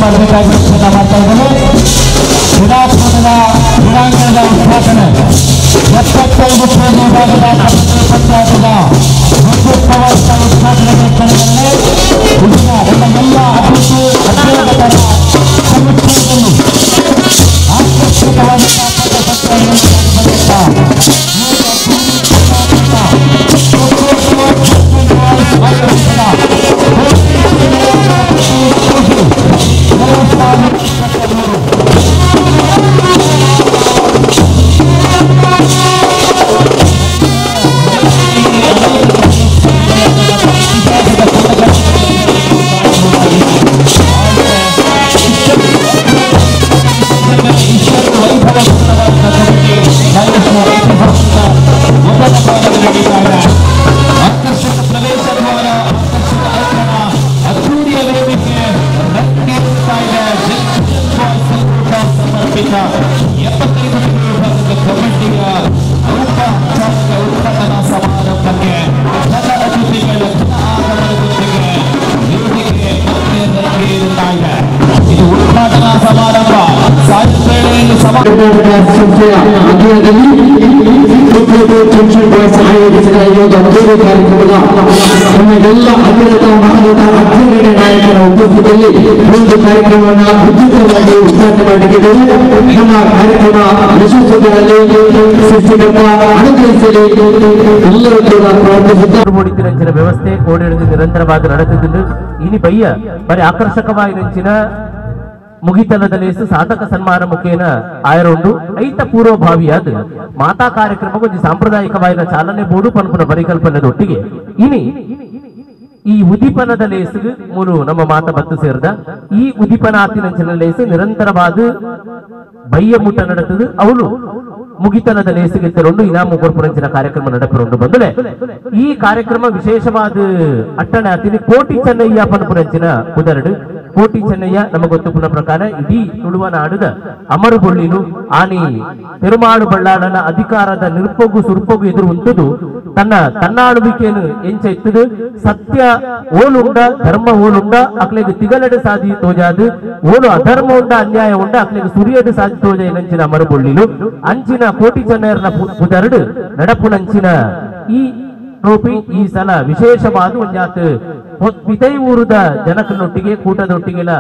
ಮಾಡಬೇಕಾಗಿ ಮಾಡ್ತಾ ಇದ್ದೇವೆ. ಕ್ರೀಡಾಕೂಟದ ಕ್ರೀಡಾಂಗಣದ ಉದ್ಘಾಟನೆ 75 ಕೆಜಿ ವಿಭಾಗದ ಕಬಡ್ಡಿ ಪಂಚಾಯತ್ನ ವಿದ್ಯುಕ್ತವಾದ ಉದ್ಘಾಟನೆ ಕ್ಷಣದಲ್ಲಿ ಇದನ್ನ ನಮ್ಮ ಎಲ್ಲ ಅತಿಥಿ ಅಭ್ಯರ್ಥಿಗಳ ಸಮಕ್ಷಮದಲ್ಲಿ ಆಕರ್ಷಕವಾದಂತಹ ಆಕರ್ಷಕ ಪ್ರವೇಶ ದ್ವಾರ, ಆಕರ್ಷಕ ಔತಣ, ಅದ್ದೂರಿಯ ವೇದಿಕೆ ರಂಗೇರುತ್ತಾ ಇದೆ. ಸಮರ್ಪಿತ 75 ವಿಭಾಗದ ಕಬಡ್ಡಿಯ ಔಪಚಾರಿಕ ಉದ್ಘಾಟನಾ ಸಮಾರಂಭಕ್ಕೆ ಘನ ಅತಿಥಿಗಳ ಆಗಮನದೊಂದಿಗೆ ವೇದಿಕೆ ಮತ್ತೆ ರಂಗೇರುತ್ತಾ ಇದೆ. ಇದು ಉದ್ಘಾಟನಾ ಸಮಾರಂಭ ಸಾಯಂಕಾಲ ಸಂಸ್ಥೆಯ ಅಧೀನದಲ್ಲಿ ಆಯೋಜಿಸಿದ ಈ ಒಂದು ಅದ್ದೂರಿ ಕಾರ್ಯಕ್ರಮದ ನಮ್ಮ ಎಲ್ಲ ಅತಿರಥ ಮಹಾರಥ ಅಗ್ರಗಣ್ಯ ನಾಯಕರ ಉಪಸ್ಥಿತಿಯಲ್ಲಿ ಒಂದು ಕಾರ್ಯಕ್ರಮವನ್ನು ಉಚಿತವಾಗಿ ಉದ್ಘಾಟನೆ ಮಾಡಲಿಕ್ಕಿದ್ದೇವೆ. ನಮ್ಮ ಕಾರ್ಯಕ್ರಮ ಯಶಸ್ವಿಗಳಲ್ಲಿ ಸೃಷ್ಟಿಕರ್ತ ಅನುಗ್ರಹಿಸಲಿ ಎಲ್ಲರೂ ಕೂಡ ಪ್ರಾರ್ಥಿಸುತ್ತಾ ವ್ಯವಸ್ಥೆ ಕೋಡಿಡಿದು ನಿರಂತರವಾಗಿ ನಡೆದಿದ್ದು ಇನಿ ಬಯ್ಯ ಬರೀ ಆಕರ್ಷಕವಾಗಿ ನಂಚಿನ ಮುಗಿತನದಲ್ಲಿ ಸಾಧಕ ಸನ್ಮಾನ ಮುಖೇನ ಆಯರೊಂಡು ಐತ ಪೂರ್ವಭಾವಿಯಾದ ಮಾತಾ ಕಾರ್ಯಕ್ರಮಕ್ಕೆ ಒಂದು ಸಾಂಪ್ರದಾಯಿಕವಾದ ಚಾಲನೆ ಬೋಡು ಪನ್ಪುನ ಪರಿಕಲ್ಪನೆದೊಟ್ಟಿಗೆ ಇನಿ ಈ ಉದ್ದೀಪನದ ಲೇಸಿಗೆ ಮೂರು ನಮ್ಮ ಮಾತ ಬತ್ತು ಸೇರಿದ ಈ ಉದ್ದೀಪನಾತಿನಂಚಿನ ಲೇಸು ನಿರಂತರವಾದ ಬಯ್ಯ ಮುಟ್ಟ ನಡೆತದು ಅವಳು ಮುಗಿತನದ ಲೇಸಿಗೆ ತೆರೊಂಡು ಇನಾಮು ಕೊರ್ಪುನಂಚಿನ ಕಾರ್ಯಕ್ರಮ ನಡೆಪರುಂಡು ಬಂದಲೆ ಈ ಕಾರ್ಯಕ್ರಮ ವಿಶೇಷವಾದ ಅಟ್ಟಣೆ ಆತಿನಿ ಕೋಟಿ ಚೆನ್ನಯ್ಯ ಪನ್ಪುನಂಚಿನ ಕುದರಡು. ಕೋಟಿ ಚೆನ್ನಯ್ಯ ನಮಗೆ ಗೊತ್ತುಪುನ ಪ್ರಕಾರ ಇಡೀ ತುಳುವ ನಾಡುದ ಅಮರುಬೊಳ್ಳಿನು ಆನಿ ಪೆರುಮಾಳು ಬಳ್ಳಾಳನ ಅಧಿಕಾರದ ನಿರ್ಪೊಗು ಸುರ್ಪೊಗು ಎದುರು ಉಂಟುದು ತನ್ನ ತನ್ನಾಳುವಿಕೆಯನ್ನು ಎಂಚ ಇತ್ತದು ಸತ್ಯ ಓಲುಂಡ ಧರ್ಮ ಓಲುಂಡ ಅಕ್ಲೆಗೆ ತಿಗಲಡೆ ಸಾಧಿ ತೋಜಾದು ಓಲು ಅಧರ್ಮ ಉಂಡ ಅನ್ಯಾಯ ಉಂಡ ಅಕ್ಲೆಗೆ ಸುರಿಯಡು ಸಾಧಿ ತೋಜ ನಂಚಿನ ಅಮರುಬೊಳ್ಳಿಲು ಅಂಚಿನ ಕೋಟಿ ಚೆನ್ನಯ್ಯನ ಪುದರಡು ನಡಪುನಂಚಿನ ಈ ಟ್ರೋಫಿ ಈ ಸಲ ವಿಶೇಷವಾದ ಒಂಜಾತ್ ಪಿತೈ ಊರುದ ಜನಕನೊಟ್ಟಿಗೆ ಕೂಟದೊಟ್ಟಿಗೆಲ್ಲ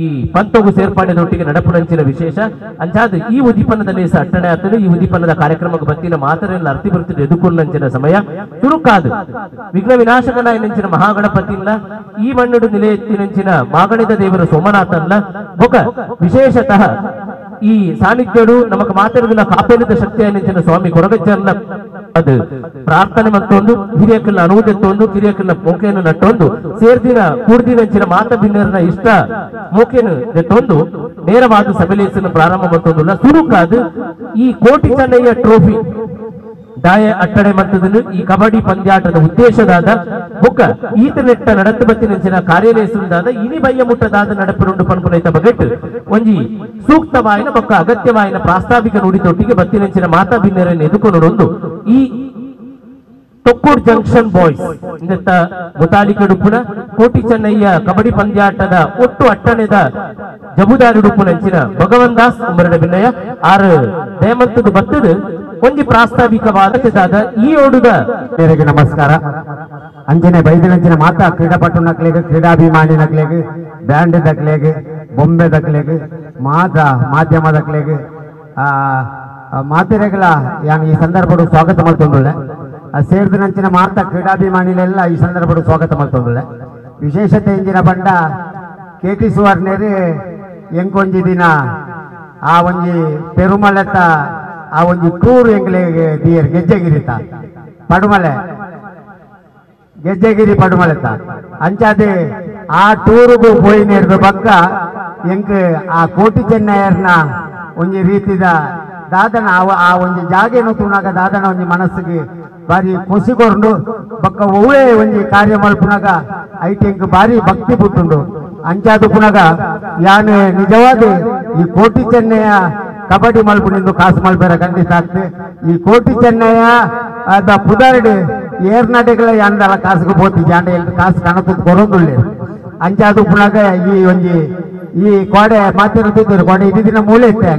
ಈ ಪಂತಗು ಸೇರ್ಪಾಡೆದೊಟ್ಟಿಗೆ ನಡಪುನಂಚಿನ ವಿಶೇಷ ಅಂಚಾದ ಈ ಉದ್ದೀಪನದಲ್ಲಿ ಸಹ ಅಟ್ಟಣೆ ಆಗ್ತದೆ. ಈ ಉದ್ದೀಪನದ ಕಾರ್ಯಕ್ರಮಕ್ಕೆ ಬತ್ತಿನ ಮಾತರೆಲ್ಲ ಅರ್ತಿ ಬರ್ತಿದ್ದ ಎದುಕುನ್ನಂಚಿನ ಸಮಯ ತುರುಕಾದು ವಿಘ್ನ ವಿನಾಶಕನಾಯನಂಚಿನ ಮಹಾಗಣಪತಿಲ್ಲ ಈ ಮಣ್ಣುಡು ನಿಲೆಯೆತ್ತಿನಂಚಿನ ಮಾಗಣಿದ ದೇವರ ಸೋಮನಾಥನ್ಲ ಬೊಕ ವಿಶೇಷತಃ ಈ ಸಾನ್ನಿಧ್ಯಡು ನಮಕ್ ಮಾತೆರುದಿನ ಕಾಪೇಲಿದ ಶಕ್ತಿಯನ್ನಂಚಿನ ಸ್ವಾಮಿ ಕೊರಗಜ್ಜನ್ನ ಅದು ಪ್ರಾರ್ಥನೆ ಮತ್ತೊಂದು ಹಿರಿಯಕಲ್ನ ಅನುವುದೆತ್ತೊಂದು ಕಿರಿಯಕಲ್ನ ಮೋಕೆಯನ್ನು ನಟ್ಟೊಂದು ಸೇರ್ದಿನ ಕೂಡ್ದಿನಂಚಿನ ಮಾತ ಬಿನ್ನರನ ಇಷ್ಟ ಮೋಕೆಯನ್ನು ದೆತ್ತೊಂದು ನೇರವಾದ ಸಭೆಲೇಸನ್ನು ಪ್ರಾರಂಭ ಮತ್ತೊಂದುಲ್ಲ ಸುರುಕಾದು ಈ ಕೋಟಿ ಚೆನ್ನಯ್ಯ ಟ್ರೋಫಿ ದಾಯ ಅಟ್ಟಣೆ ಮಂತದನ್ನು ಈ ಕಬಡ್ಡಿ ಪಂದ್ಯಾಟದ ಉದ್ದೇಶದಾದ ಬುಕ್ಕ ಈತ ನೆಟ್ಟ ನಡತ್ತು ಬತ್ತಿನಂಚಿನ ಕಾರ್ಯಲೇಸುದಾದ ಇನಿ ಬಯ್ಯ ಮುಟ್ಟದಾದ ನಡಪಿರುಂಡು ಪನ್ಪುನೈತ ಬಗೆಟ್ ಒಂಜಿ ಸೂಕ್ತವಾಯಿನ ಬೊಕ್ಕ ಅಗತ್ಯವಾಯಿನ ಪ್ರಾಸ್ತಾವಿಕ ನುಡಿತೊಟ್ಟಿಗೆ ಬತ್ತಿನಂಚಿನ ಮಾತಾ ಬಿನ್ನರನ್ನು ಎದುಕೊಂಡು ಈ ತೊಕ್ಕೂರ್ ಜಂಕ್ಷನ್ ಬಾಯ್ಸ್ ಇಂದತ್ತ ಮುತಾಲಿಕೆಡುಪ್ಪುನ ಕೋಟಿ ಚೆನ್ನಯ್ಯ ಕಬಡ್ಡಿ ಪಂದ್ಯಾಟದ ಒಟ್ಟು ಅಟ್ಟಣೆದ ಜಬುದಾರಿಡುಪ್ಪುನಂಚಿನ ಭಗವನ್ ದಾಸ್ ಉಮರಡ ಬಿನ್ನಯ ಆರು ದಯಮಂತದ ಬತ್ತದು ಒಂಜಿ ಪ್ರಾಸ್ತಾವಿಕವಾದ ಈ ಓಡುದ ನಮಸ್ಕಾರ. ಅಂಜನೆ ಬೈದಿನಂಚಿನ ಮಾತಾ ಕ್ರೀಡಾಪಟು ನಕ್ಲೆಗ್, ಕ್ರೀಡಾಭಿಮಾನಿ ನಕ್ಲೆಗ್, ಬ್ಯಾಂಡ್ ದಕ್ಲೆಗ್, ಬೊಂಬೆ ದಕ್ಲೆಗ್, ಮಾತಾ ಮಾಧ್ಯಮ ದಕ್ಲೆಗ್, ಮಾತೆರೆಗಳ ಯಾನ್ ಈ ಸಂದರ್ಭಡು ಸ್ವಾಗತ ಮಲ್ತೊಂದುಳ್ಳೆ. ಸೇರ್ದಿನಂಚಿನ ಮಾತಾ ಕ್ರೀಡಾಭಿಮಾನಿಲೆಲ್ಲ ಈ ಸಂದರ್ಭಡು ಸ್ವಾಗತ ಮಲ್ತೊಂದುಳ್ಳೆ. ವಿಶೇಷತೆ ಇಂಜಿನ ಪಂಡ ಕೆ ಟಿ ಸುವರ್ಣೇರು ಎಂಕೊಂಜಿ ದಿನ ಆ ಒಂಜಿ ಪೆರುಮಲೆತ ಆ ಒಂಜಿ ಟೂರ್ ಎಂಗ್ಲೆಗ್ ದಿಯರ್ ಗೆಜ್ಜೆಗಿರಿತ ಪಡುಮಲೆ ಗೆಜ್ಜೆಗಿರಿ ಪಡುಮಲೆತ ಅಂಚಾದೆ ಆ ಟೂರುಗು ಪೋಯಿನೇರ್ದ ಪಕ್ಕ ಎಂಕ್ ಆ ಕೋಟಿ ಚೆನ್ನಯ್ಯರ್ನ ಒಂಜಿ ರೀತಿದ ದಾದನ ಆ ಒಂಜಿ ಜಾಗೆನು ತೂನಾಗ ದಾದನ ಒಂಜಿ ಮನಸ್ಸಿಗೆ ಬಾರಿ ಖುಷಿ ಕೊರ್ಂಡು ಬೊಕ್ಕ ಒವ್ವೇ ಒಂಜಿ ಕಾರ್ಯ ಮಲ್ಪುನಾಗ ಐಟ್ ಎಂಕ್ ಬಾರಿ ಭಕ್ತಿ ಪುಟ್ಟುಂಡು. ಅಂಚಾದು ಪುನಗ ಯಾನ್ ನಿಜವಾದ ಈ ಕೋಟಿ ಚೆನ್ನಯ್ಯ ಕಬಡ್ಡಿ ಮಲ್ಪುನಿಂದು ಕಾಸು ಮಲ್ಪೆರ ಖಂಡಿತ ಆಗ್ತದೆ. ಈ ಕೋಟಿ ಚೆನ್ನಯ್ಯ ಅದ ಪುದರ್ಡ್ ಏರ್ನಾಟೆಗಳ ಯಾಂದಲ ಕಾಸುಗೆ ಪೋತಿ ಜಾಂಡ ಕಾಸು ಕಣತು ಕೊರೊಂದುಳ್ಳೆ. ಅಂಚಾದು ಪುನಗ ಈ ಒಂಜಿ ಈ ಕೋಡೆ ಮಾತಿರುತ್ತಿದ್ದರು ಕೋಡೆ ಇಡೀ ದಿನ ಮೂಲೆ ಇತ್ತೆ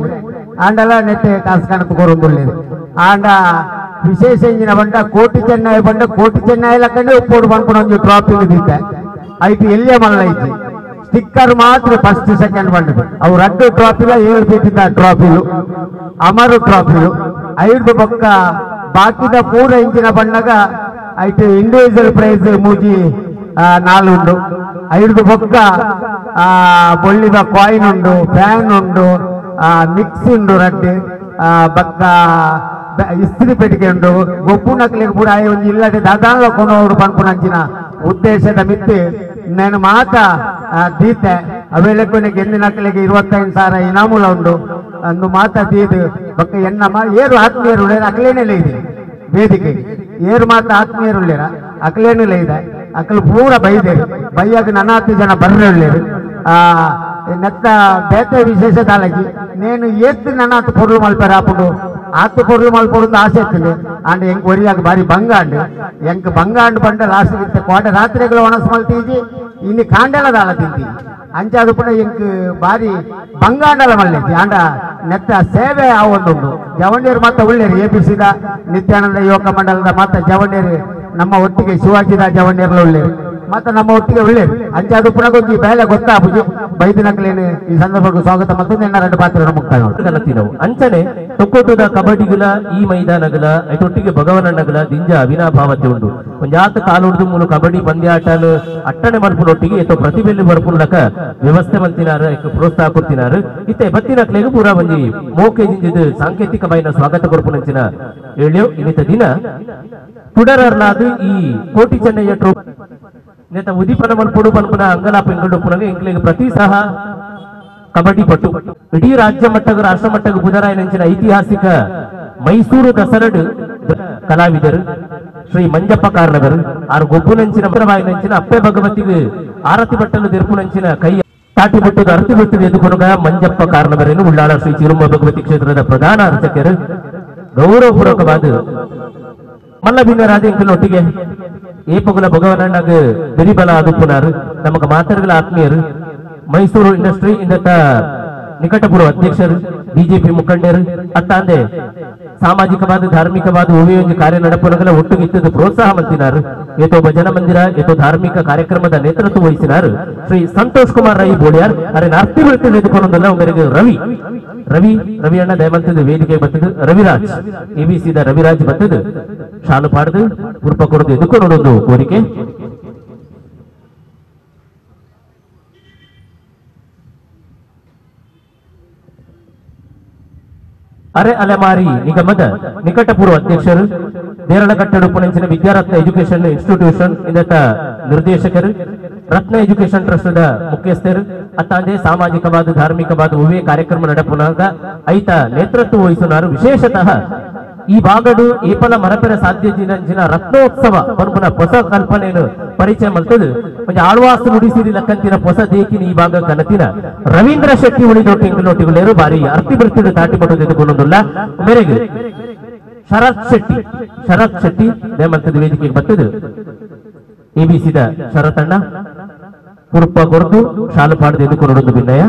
ಆಂಡಲ ನೆಟ್ಟೆ ಕಾಸು ಕಣಕು ಕೊರೊಂದುಲ್ಲೆರ್ ಆಂಡ ವಿಶೇಷ ಇಂಜಿನ ಬಂಡ ಕೋಟಿ ಚೆನ್ನೈ ಬಂಡ ಕೋಟಿ ಚೆನ್ನೈ ಲಕ್ಕಂಡೆ ಉಪ್ಪೋಡು ಪನ್ಪುನ ಒಂಜಿ ಟ್ರಾಫಿ ದಿತ್ತೆ ಐಟ್ ಎಲ್ಯ ಮಲ್ಲ ಇಜ್ಜಿ ಸ್ಟಿಕ್ಕರ್ ಮಾತ್ರ ಫಸ್ಟ್ ಸೆಕೆಂಡ್ ಬಂಡದು ಅವು ರಡ್ಡು ಟ್ರಾಫಿಲ 7 ಫೀಟಿದ ಟ್ರಾಫಿಲು ಅಮರು ಟ್ರಾಫಿಲು ಐದು ಬೊಕ್ಕ ಬಾಕಿದ ಪೂರ ಇಂಚಿನ ಬಣ್ಣಗ ಐಟ್ ಇಂಡಿವಿಜುವಲ್ ಪ್ರೈಸ್ ಮೂಜಿ 4 ಉಂಡು ಐದು ಬೊಕ್ಕ ಬೊಳ್ಳಿದ ಕಾಯಿನ್ ಉಂಡು ಫ್ಯಾನ್ ಉಂಡು ಮಿಕ್ಸಿ ಉಂಡು ರಡ್ಡು ಬೊಕ್ಕ ಇಸ್ತ್ರಿ ಪೆಟ್ಟಿಗೆ ಉಂಡು ಗೊಪ್ಪುನಕ್ಲೆಗ್ ಪೂರ ಆಯೆ ಒಂಜಿ ಇಲ್ಲಡೆ ದಾದಾನ್ಲ ಕೊನೊಡು ಪನ್ಪುನಂಚಿನ ಉದ್ದೇಶದ ಮಿತ್ತ್ నేను ಮಾತ ದೀತೆ ಅವೇಳಕ್ಕೆ ಗೆಂದಿನಕ್ಲೆಗ್ 25,000 ಇನಾಮುಲ ಉಂಡು ಅಂದು ಮಾತ ದೀದು ಬೊಕ್ಕ ಎನ್ನಮ್ಮ ಏರು ಆತ್ಮೀಯರು ಉಳ್ಳೇರು ಅಕ್ಲೇನೆ ಇದೆ ವೇದಿಕೆ ಏರು ಮಾತ ಆತ್ಮೀಯರು ಉಳ್ಳೇರ ಅಕ್ಲೇನೆ ಇದೆ ಅಕ್ಲು ಪೂರ ಬೈದೇರು ಬೈಯಾಗ ನನಾತಿ ಜನ ಬರ್ರೆ ಉಳ್ಳೇರು ನೆತ್ತ ಬೇತೆ ವಿಶೇಷ ದಾಲಜಿ నేను ಏತ್ ನನಾತ್ ಪೊರ್ಲು ಮಲ್ಪೆರ ಆಪುಂಡು ಆತ್ ಪೊರ್ಲು ಮಲ್ಪೊಡು ಆಸೆ ಇತ್ತಿಂಡು ಅಂಡ್ ಎಂಕ್ ಒರಿಯಾಗ ಬಾರಿ ಬಂಗಾಂಡು ಎಂಕ್ ಬಂಗಾಂಡು ಪಂಡ ಲಾಸ್ಟ್ ಇತ್ತೆ ಕೋಟೆ ರಾತ್ರಿಗಳು ಒಣಸ್ ಮಲ್ತೀಜಿ ಇನ್ನು ಕಾಂಡೆಲ ದಾಲ ತಿಂತಿ ಅಂಚಾದು ಪುನ ಎಂಕ್ ಬಾರಿ ಬಂಗಾಂಡಲ ಮಲ್ಲೇಜಿ ಆಂಡ ನೆತ್ತ ಸೇವೆ ಆವೊಂದುಂಡು ಜವಣಿಯರು ಮಾತ ಉಳ್ಳೇರು ಎ ಬಿ ಸಿದ ನಿತ್ಯಾನಂದ ಯುವಕ ಮಂಡಲದ ಮಾತ ಜವಣಿಯರು ನಮ್ಮ ಒಟ್ಟಿಗೆ ಶಿವಾಜಿದ ಜವಣಿಯರ್ಲ ಉಳ್ಳೇರು ಮಾತ ನಮ್ಮ ಒಟ್ಟಿಗೆ ಉಳ್ಳೇರು ಅಂಚಾದು ಪುನಃ ಒಂಜಿ ಬೇಲೆ ಗೊತ್ತಾಪುಜಿ ಬೈದಿನಕ್ಲೇನು ಈ ಸಂದರ್ಭಕ್ಕೆ ಸ್ವಾಗತ ಮತ್ತು ನಿನ್ನ ಎರಡು ಪಾತ್ರ ಮುಕ್ತಾಯ ಕಲತಿನವು ಅಂಚನೆ ತೊಕ್ಕೊಟ್ಟದ ಕಬಡ್ಡಿಗಳ ಈ ಮೈದಾನಗಳ ಐತೊಟ್ಟಿಗೆ ಭಗವನಣ್ಣಗಳ ದಿಂಜ ಅವಿನಾಭಾವತೆ ಉಂಡು ಒಂಜಾತ ಕಾಲುಡ್ದು ಮೂಲು ಕಬಡ್ಡಿ ಪಂದ್ಯಾಟಲು ಅಟ್ಟಣೆ ಮಲ್ಪುನೊಟ್ಟಿಗೆ ಎತ್ತೋ ಪ್ರತಿಭೆಯಲ್ಲಿ ಬರ್ಪುನಕ ವ್ಯವಸ್ಥೆ ಮಲ್ತಿನಾರು ಪ್ರೋತ್ಸಾಹ ಕೊಡ್ತಿನಾರು ಇತ್ತೆ ಬತ್ತಿನಕ್ಲೆಗ್ ಪೂರ ಒಂಜಿ ಮೋಕೆ ಜಿಂಜಿದ್ ಸಾಂಕೇತಿಕ ಬಾಯಿನ ಸ್ವಾಗತ ಕೊರ್ಪುನಂಚಿನ ಹೇಳಿಯೋ ಇನ್ನಿತ ದಿನ ತುಡರರ್ಲಾದ ಈ ಕೋಟಿ ಚೆನ್ನಯ್ಯ ಟ್ರೋಫಿ ನೇತ ಉದೀಪನ ಮಲ್ಪೊಡು ಪನ್ಪುನ ಅಂಗಲಾಪ ಎಂಕುಲು ಪುನಗ ಎಂಕ್ಲೆಗ್ ಪ್ರತಿ ಸಹ ಕಬಡ್ಡಿ ಪಟ್ಟು ಇಡೀ ರಾಜ್ಯ ಮಟ್ಟದ ರಾಷ್ಟ್ರ ಮಟ್ಟದ ಬುಧರಾಯನಂಚಿನ ಐತಿಹಾಸಿಕ ಮೈಸೂರು ದಸರಡು ಕಲಾವಿದರು ಶ್ರೀ ಮಂಜಪ್ಪ ಕಾರ್ನಗರ್ ಆರು ಗೊಬ್ಬುನಂಚಿನ ಬಾಯಿನಂಚಿನ ಅಪ್ಪೆ ಭಗವತಿಗೆ ಆರತಿ ಬಟ್ಟಲು ದೆರ್ಪುನಂಚಿನ ಕೈ ತಾಟಿ ಬಿಟ್ಟದ ಅರತಿ ಬಿಟ್ಟು ಎದುಕೊನುಗ ಮಂಜಪ್ಪ ಕಾರ್ನವರೇನು ಉಳ್ಳಾಳ ಶ್ರೀ ಚಿರುಮ ಭಗವತಿ ಕ್ಷೇತ್ರದ ಪ್ರಧಾನ ಅರ್ಚಕರು ಗೌರವಪೂರ್ವಕವಾದ ಮಲ್ಲಭಿನ್ನರಾದ ಎಂಕಲೊಟ್ಟಿಗೆ ಏಪಗುಲ ಭಗವನಣ್ಣಗ್ ಬೆರಿಬಲ ಆದುಪ್ಪುನಾರು ನಮಗ ಮಾತರ್ಗಳ ಆತ್ಮೀಯರು ಮೈಸೂರು ಇಂಡಸ್ಟ್ರಿ ಇಂದತ್ತ ನಿಕಟಪೂರ್ವ ಅಧ್ಯಕ್ಷರು ಬಿಜೆಪಿ ಮುಖಂಡರು ಅತ್ತಾಂದೆ ಸಾಮಾಜಿಕವಾದ ಧಾರ್ಮಿಕವಾದ ಉವೆ ಕಾರ್ಯ ನಡಪುನಗಲ ಒಟ್ಟುಗಿತ್ತದ ಪ್ರೋತ್ಸಾಹ ಮಂತಿನಾರು ಏತೋ ಭಜನ ಮಂದಿರ ಏತೋ ಧಾರ್ಮಿಕ ಕಾರ್ಯಕ್ರಮದ ನೇತೃತ್ವ ವಹಿಸಿನಾರು ಶ್ರೀ ಸಂತೋಷ್ ಕುಮಾರ್ ರೈ ಬೋಳಿಯಾರ್ ಅರೆ ನಾರ್ತಿ ವೃತ್ತಿ ಎದುಕೊಂಡಲ್ಲ ಅವರಿಗೆ ರವಿ ರವಿ ರವಿ ಅಣ್ಣ ದಯಮಂತದ ವೇದಿಕೆ ಬತ್ತದು ರವಿರಾಜ್ ಎಬಿಸಿದ ರವಿರಾಜ್ ಬತ್ತದು ಶಾಲು ಪಾಡ್ದು ಕುರ್ಪ ಕೊಡದು ಎದುಕು ನೋಡೋದು ಕೋರಿಕೆ. ಅರೆ ಅಲೆಮಾರಿ ನಿಗಮದ ನಿಕಟಪೂರ್ವ ಅಧ್ಯಕ್ಷರು ದೇರಳಕಟ್ಟಡು ಪುಣಂಚಿನ ವಿದ್ಯಾರತ್ನ ಎಜುಕೇಶನ್ ಇನ್ಸ್ಟಿಟ್ಯೂಷನ್ ಇದತ್ತ ನಿರ್ದೇಶಕರು ರತ್ನ ಎಜುಕೇಶನ್ ಟ್ರಸ್ಟ್ ಮುಖ್ಯಸ್ಥರು ಅತ್ತಾಂದೆ ಸಾಮಾಜಿಕವಾದ ಧಾರ್ಮಿಕವಾದ ಉವೆ ಕಾರ್ಯಕ್ರಮ ನಡಪುನಾಗ ಐತ ನೇತೃತ್ವ ವಹಿಸುನಾರು. ವಿಶೇಷತಃ ಈ ಭಾಗಡು ಏಪಲ ಮರಪೆರ ಸಾಧ್ಯ ಜಿನ ರತ್ನೋತ್ಸವ ಪನ್ಪುನ ಹೊಸ ಕಲ್ಪನೆಯನ್ನು ಪರಿಚಯ ಮಲ್ತದು ಒಂಜಿ ಆಳ್ವಾಸ ನುಡಿಸಿರಿ ಲಕ್ಕಂತಿನ ಹೊಸ ದೇಕಿನ ಈ ಭಾಗ ಕನತಿನ ರವೀಂದ್ರ ಶೆಟ್ಟಿ ಉಳಿದೊಟ್ಟಿ ಇಂಗ್ಲೋಟಿಗುಲೇರು ಬಾರಿ ಅರ್ತಿ ಬರ್ತಿಡು ತಾಟಿ ಪಟ್ಟುದಿದ್ದುಕೊಂಡೊಂದುಲ್ಲ ಮೇರೆಗೆ ಶರತ್ ಶೆಟ್ಟಿ ಶರತ್ ಶೆಟ್ಟಿ ನೇಮಂತದ ವೇದಿಕೆಗೆ ಬರ್ತದೆ ಎಬಿಸಿದ ಶರತಣ್ಣ ಕುರುಪ ಕೊರದು ಶಾಲು ಪಾಡದ ಎದುಕೊರಡೊಂದು ಭಿನ್ನಯ.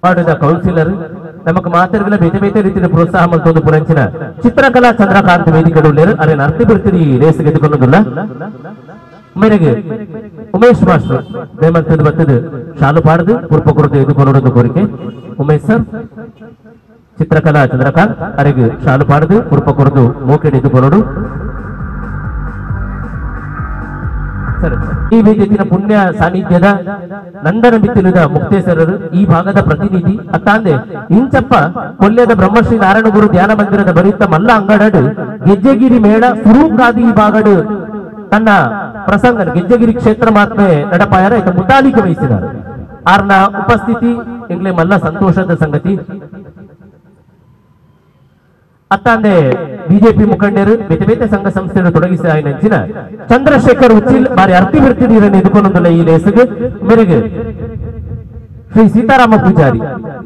ವಾರ್ಡದ ಕೌನ್ಸಿಲರ್ ನಮಕ್ ಮಾತರ್ಗಳ ಬೇತೆ ಬೇತೆ ರೀತಿಯ ಪ್ರೋತ್ಸಾಹ ಮಲ್ತೊಂದು ಪುರಂಚಿನ ಚಿತ್ರಕಲಾ ಚಂದ್ರಕಾಂತ್ ವೇದಿಕೆ ಅರೆ ಅರ್ತಿ ಬಿಡ್ತೀರಿ ರೇಸ್ ಗೆದ್ದುಕೊಂಡೊಂದುಲ್ಲ ಮೇರೆಗೆ ಉಮೇಶ್ ಮಾಸ್ಟರ್ ದಯಮಂತದ ಬರ್ತದೆ ಶಾಲು ಪಾಡದು ಕುರುಪ ಕೊರದು ಎದುಕೊರಡೊಂದು ಕೋರಿಕೆ. ಉಮೇಶ್ ಸರ್ ಚಿತ್ರಕಲಾ ಚಂದ್ರಕಾಂತ್ ಅರೆಗೆ ಶಾಲು ಪಾಡದು ಕುರುಪ ಕೊರದು ಮೋಕೆಡ್ ಎದುಕೊರಡು. ಸರ್ ಈ ವೇದಿಕೆಯ ಪುಣ್ಯ ಸಾನ್ನಿಧ್ಯದ ನಂದನ ಬಿತ್ತಿಲದ ಮುಕ್ತೇಶ್ವರರು ಈ ಭಾಗದ ಪ್ರತಿನಿಧಿ ಅತ್ತಾಂದೆ ಇಂಚಪ್ಪ ಕೊಲ್ಯದ ಬ್ರಹ್ಮಶ್ರೀ ನಾರಾಯಣಗುರು ಧ್ಯಾನ ಮಂದಿರದ ಬರಿತ ಮಲ್ಲ ಅಂಗಡಡು ಗೆಜ್ಜೆಗಿರಿ ಮೇಳ ಸುರೂಕಾದಿ ಈ ಭಾಗಡು ತನ್ನ ಪ್ರಸಂಗ ಗೆಜ್ಜೆಗಿರಿ ಕ್ಷೇತ್ರ ಮಾತ್ರ ನಡಪಾಯರ ಈತ ಮುತಾಲಿಕೆ ವಹಿಸಿದರು. ಆರ್ನ ಉಪಸ್ಥಿತಿ ಇಂಗ್ಲೆ ಮಲ್ಲ ಸಂತೋಷದ ಸಂಗತಿ. ಅತ್ತಾಂದೆ ಬಿಜೆಪಿ ಮುಖಂಡರು ಬೇತೆ ಬೇತೆ ಸಂಘ ಸಂಸ್ಥೆಯನ್ನು ತೊಡಗಿಸಿ ನಂಚಿನ ಚಂದ್ರಶೇಖರ್ ಉಚ್ಚಿಲ್ ಬಾರಿ ಅರ್ತಿ ಬಿರ್ತಿದೀರನ್ನು ಎದುಕೊಂಡೊಂದುಲ್ಲ ಈ ಲೇಸಿಗೆ ಮೇರೆಗೆ ಶ್ರೀ ಸೀತಾರಾಮ ಪೂಜಾರಿ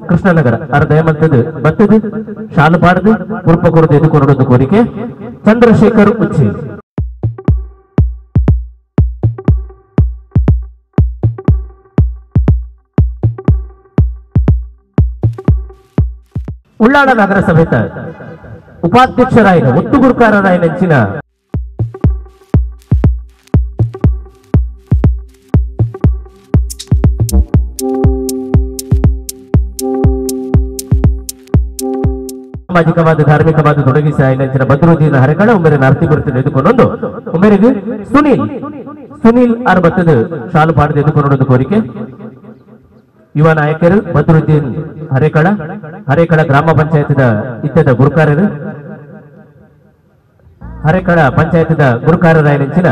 ಕೃಷ್ಣನಗರ ಅರ ದಯಮಂತದ್ದು ಬತ್ತದು ಶಾಲು ಪಾಡದು ಕುರುಪ ಕೊರದು ಎದುಕೊರಡೊಂದು ಕೋರಿಕೆ ಚಂದ್ರಶೇಖರ್ ಉಚ್ಚಿಲ್. Ullal ನಗರಸಭೆತ ಉಪಾಧ್ಯಕ್ಷರಾಯಿನ ಒತ್ತುಗುರುಕಾರರಾಯಿನಂಚಿನ ಸಾಮಾಜಿಕವಾದ ಧಾರ್ಮಿಕವಾದ ತೊಡಗಿಸಿ ಆಯ್ನಂಚಿನ ಬದ್ರುದ್ದೀನ ಹರಕಳ ಉಮ್ಮೆರೆ ಅರ್ತಿ ಗುರುತು ಎದುಕೊಂಡು ಉಮ್ಮೆರೆಗೆ ಸುನೀಲ್ ಸುನೀಲ್ ಆರ್ ಬತ್ತದ ಶಾಲು ಪಾಡದ ಎದುಕೊಂಡು ಕೋರಿಕೆ. ಯುವ ನಾಯಕರು ಬದ್ರುದ್ದೀನ್ ಹರೇಕಳ ಹರೇಕಳ ಗ್ರಾಮ ಪಂಚಾಯತ್ದ ಇತ್ತದ ಗುರುಕಾರರು ಹರೇಕಳ ಪಂಚಾಯತ್ದ ಗುರುಕಾರರಾಯನಂಚಿನ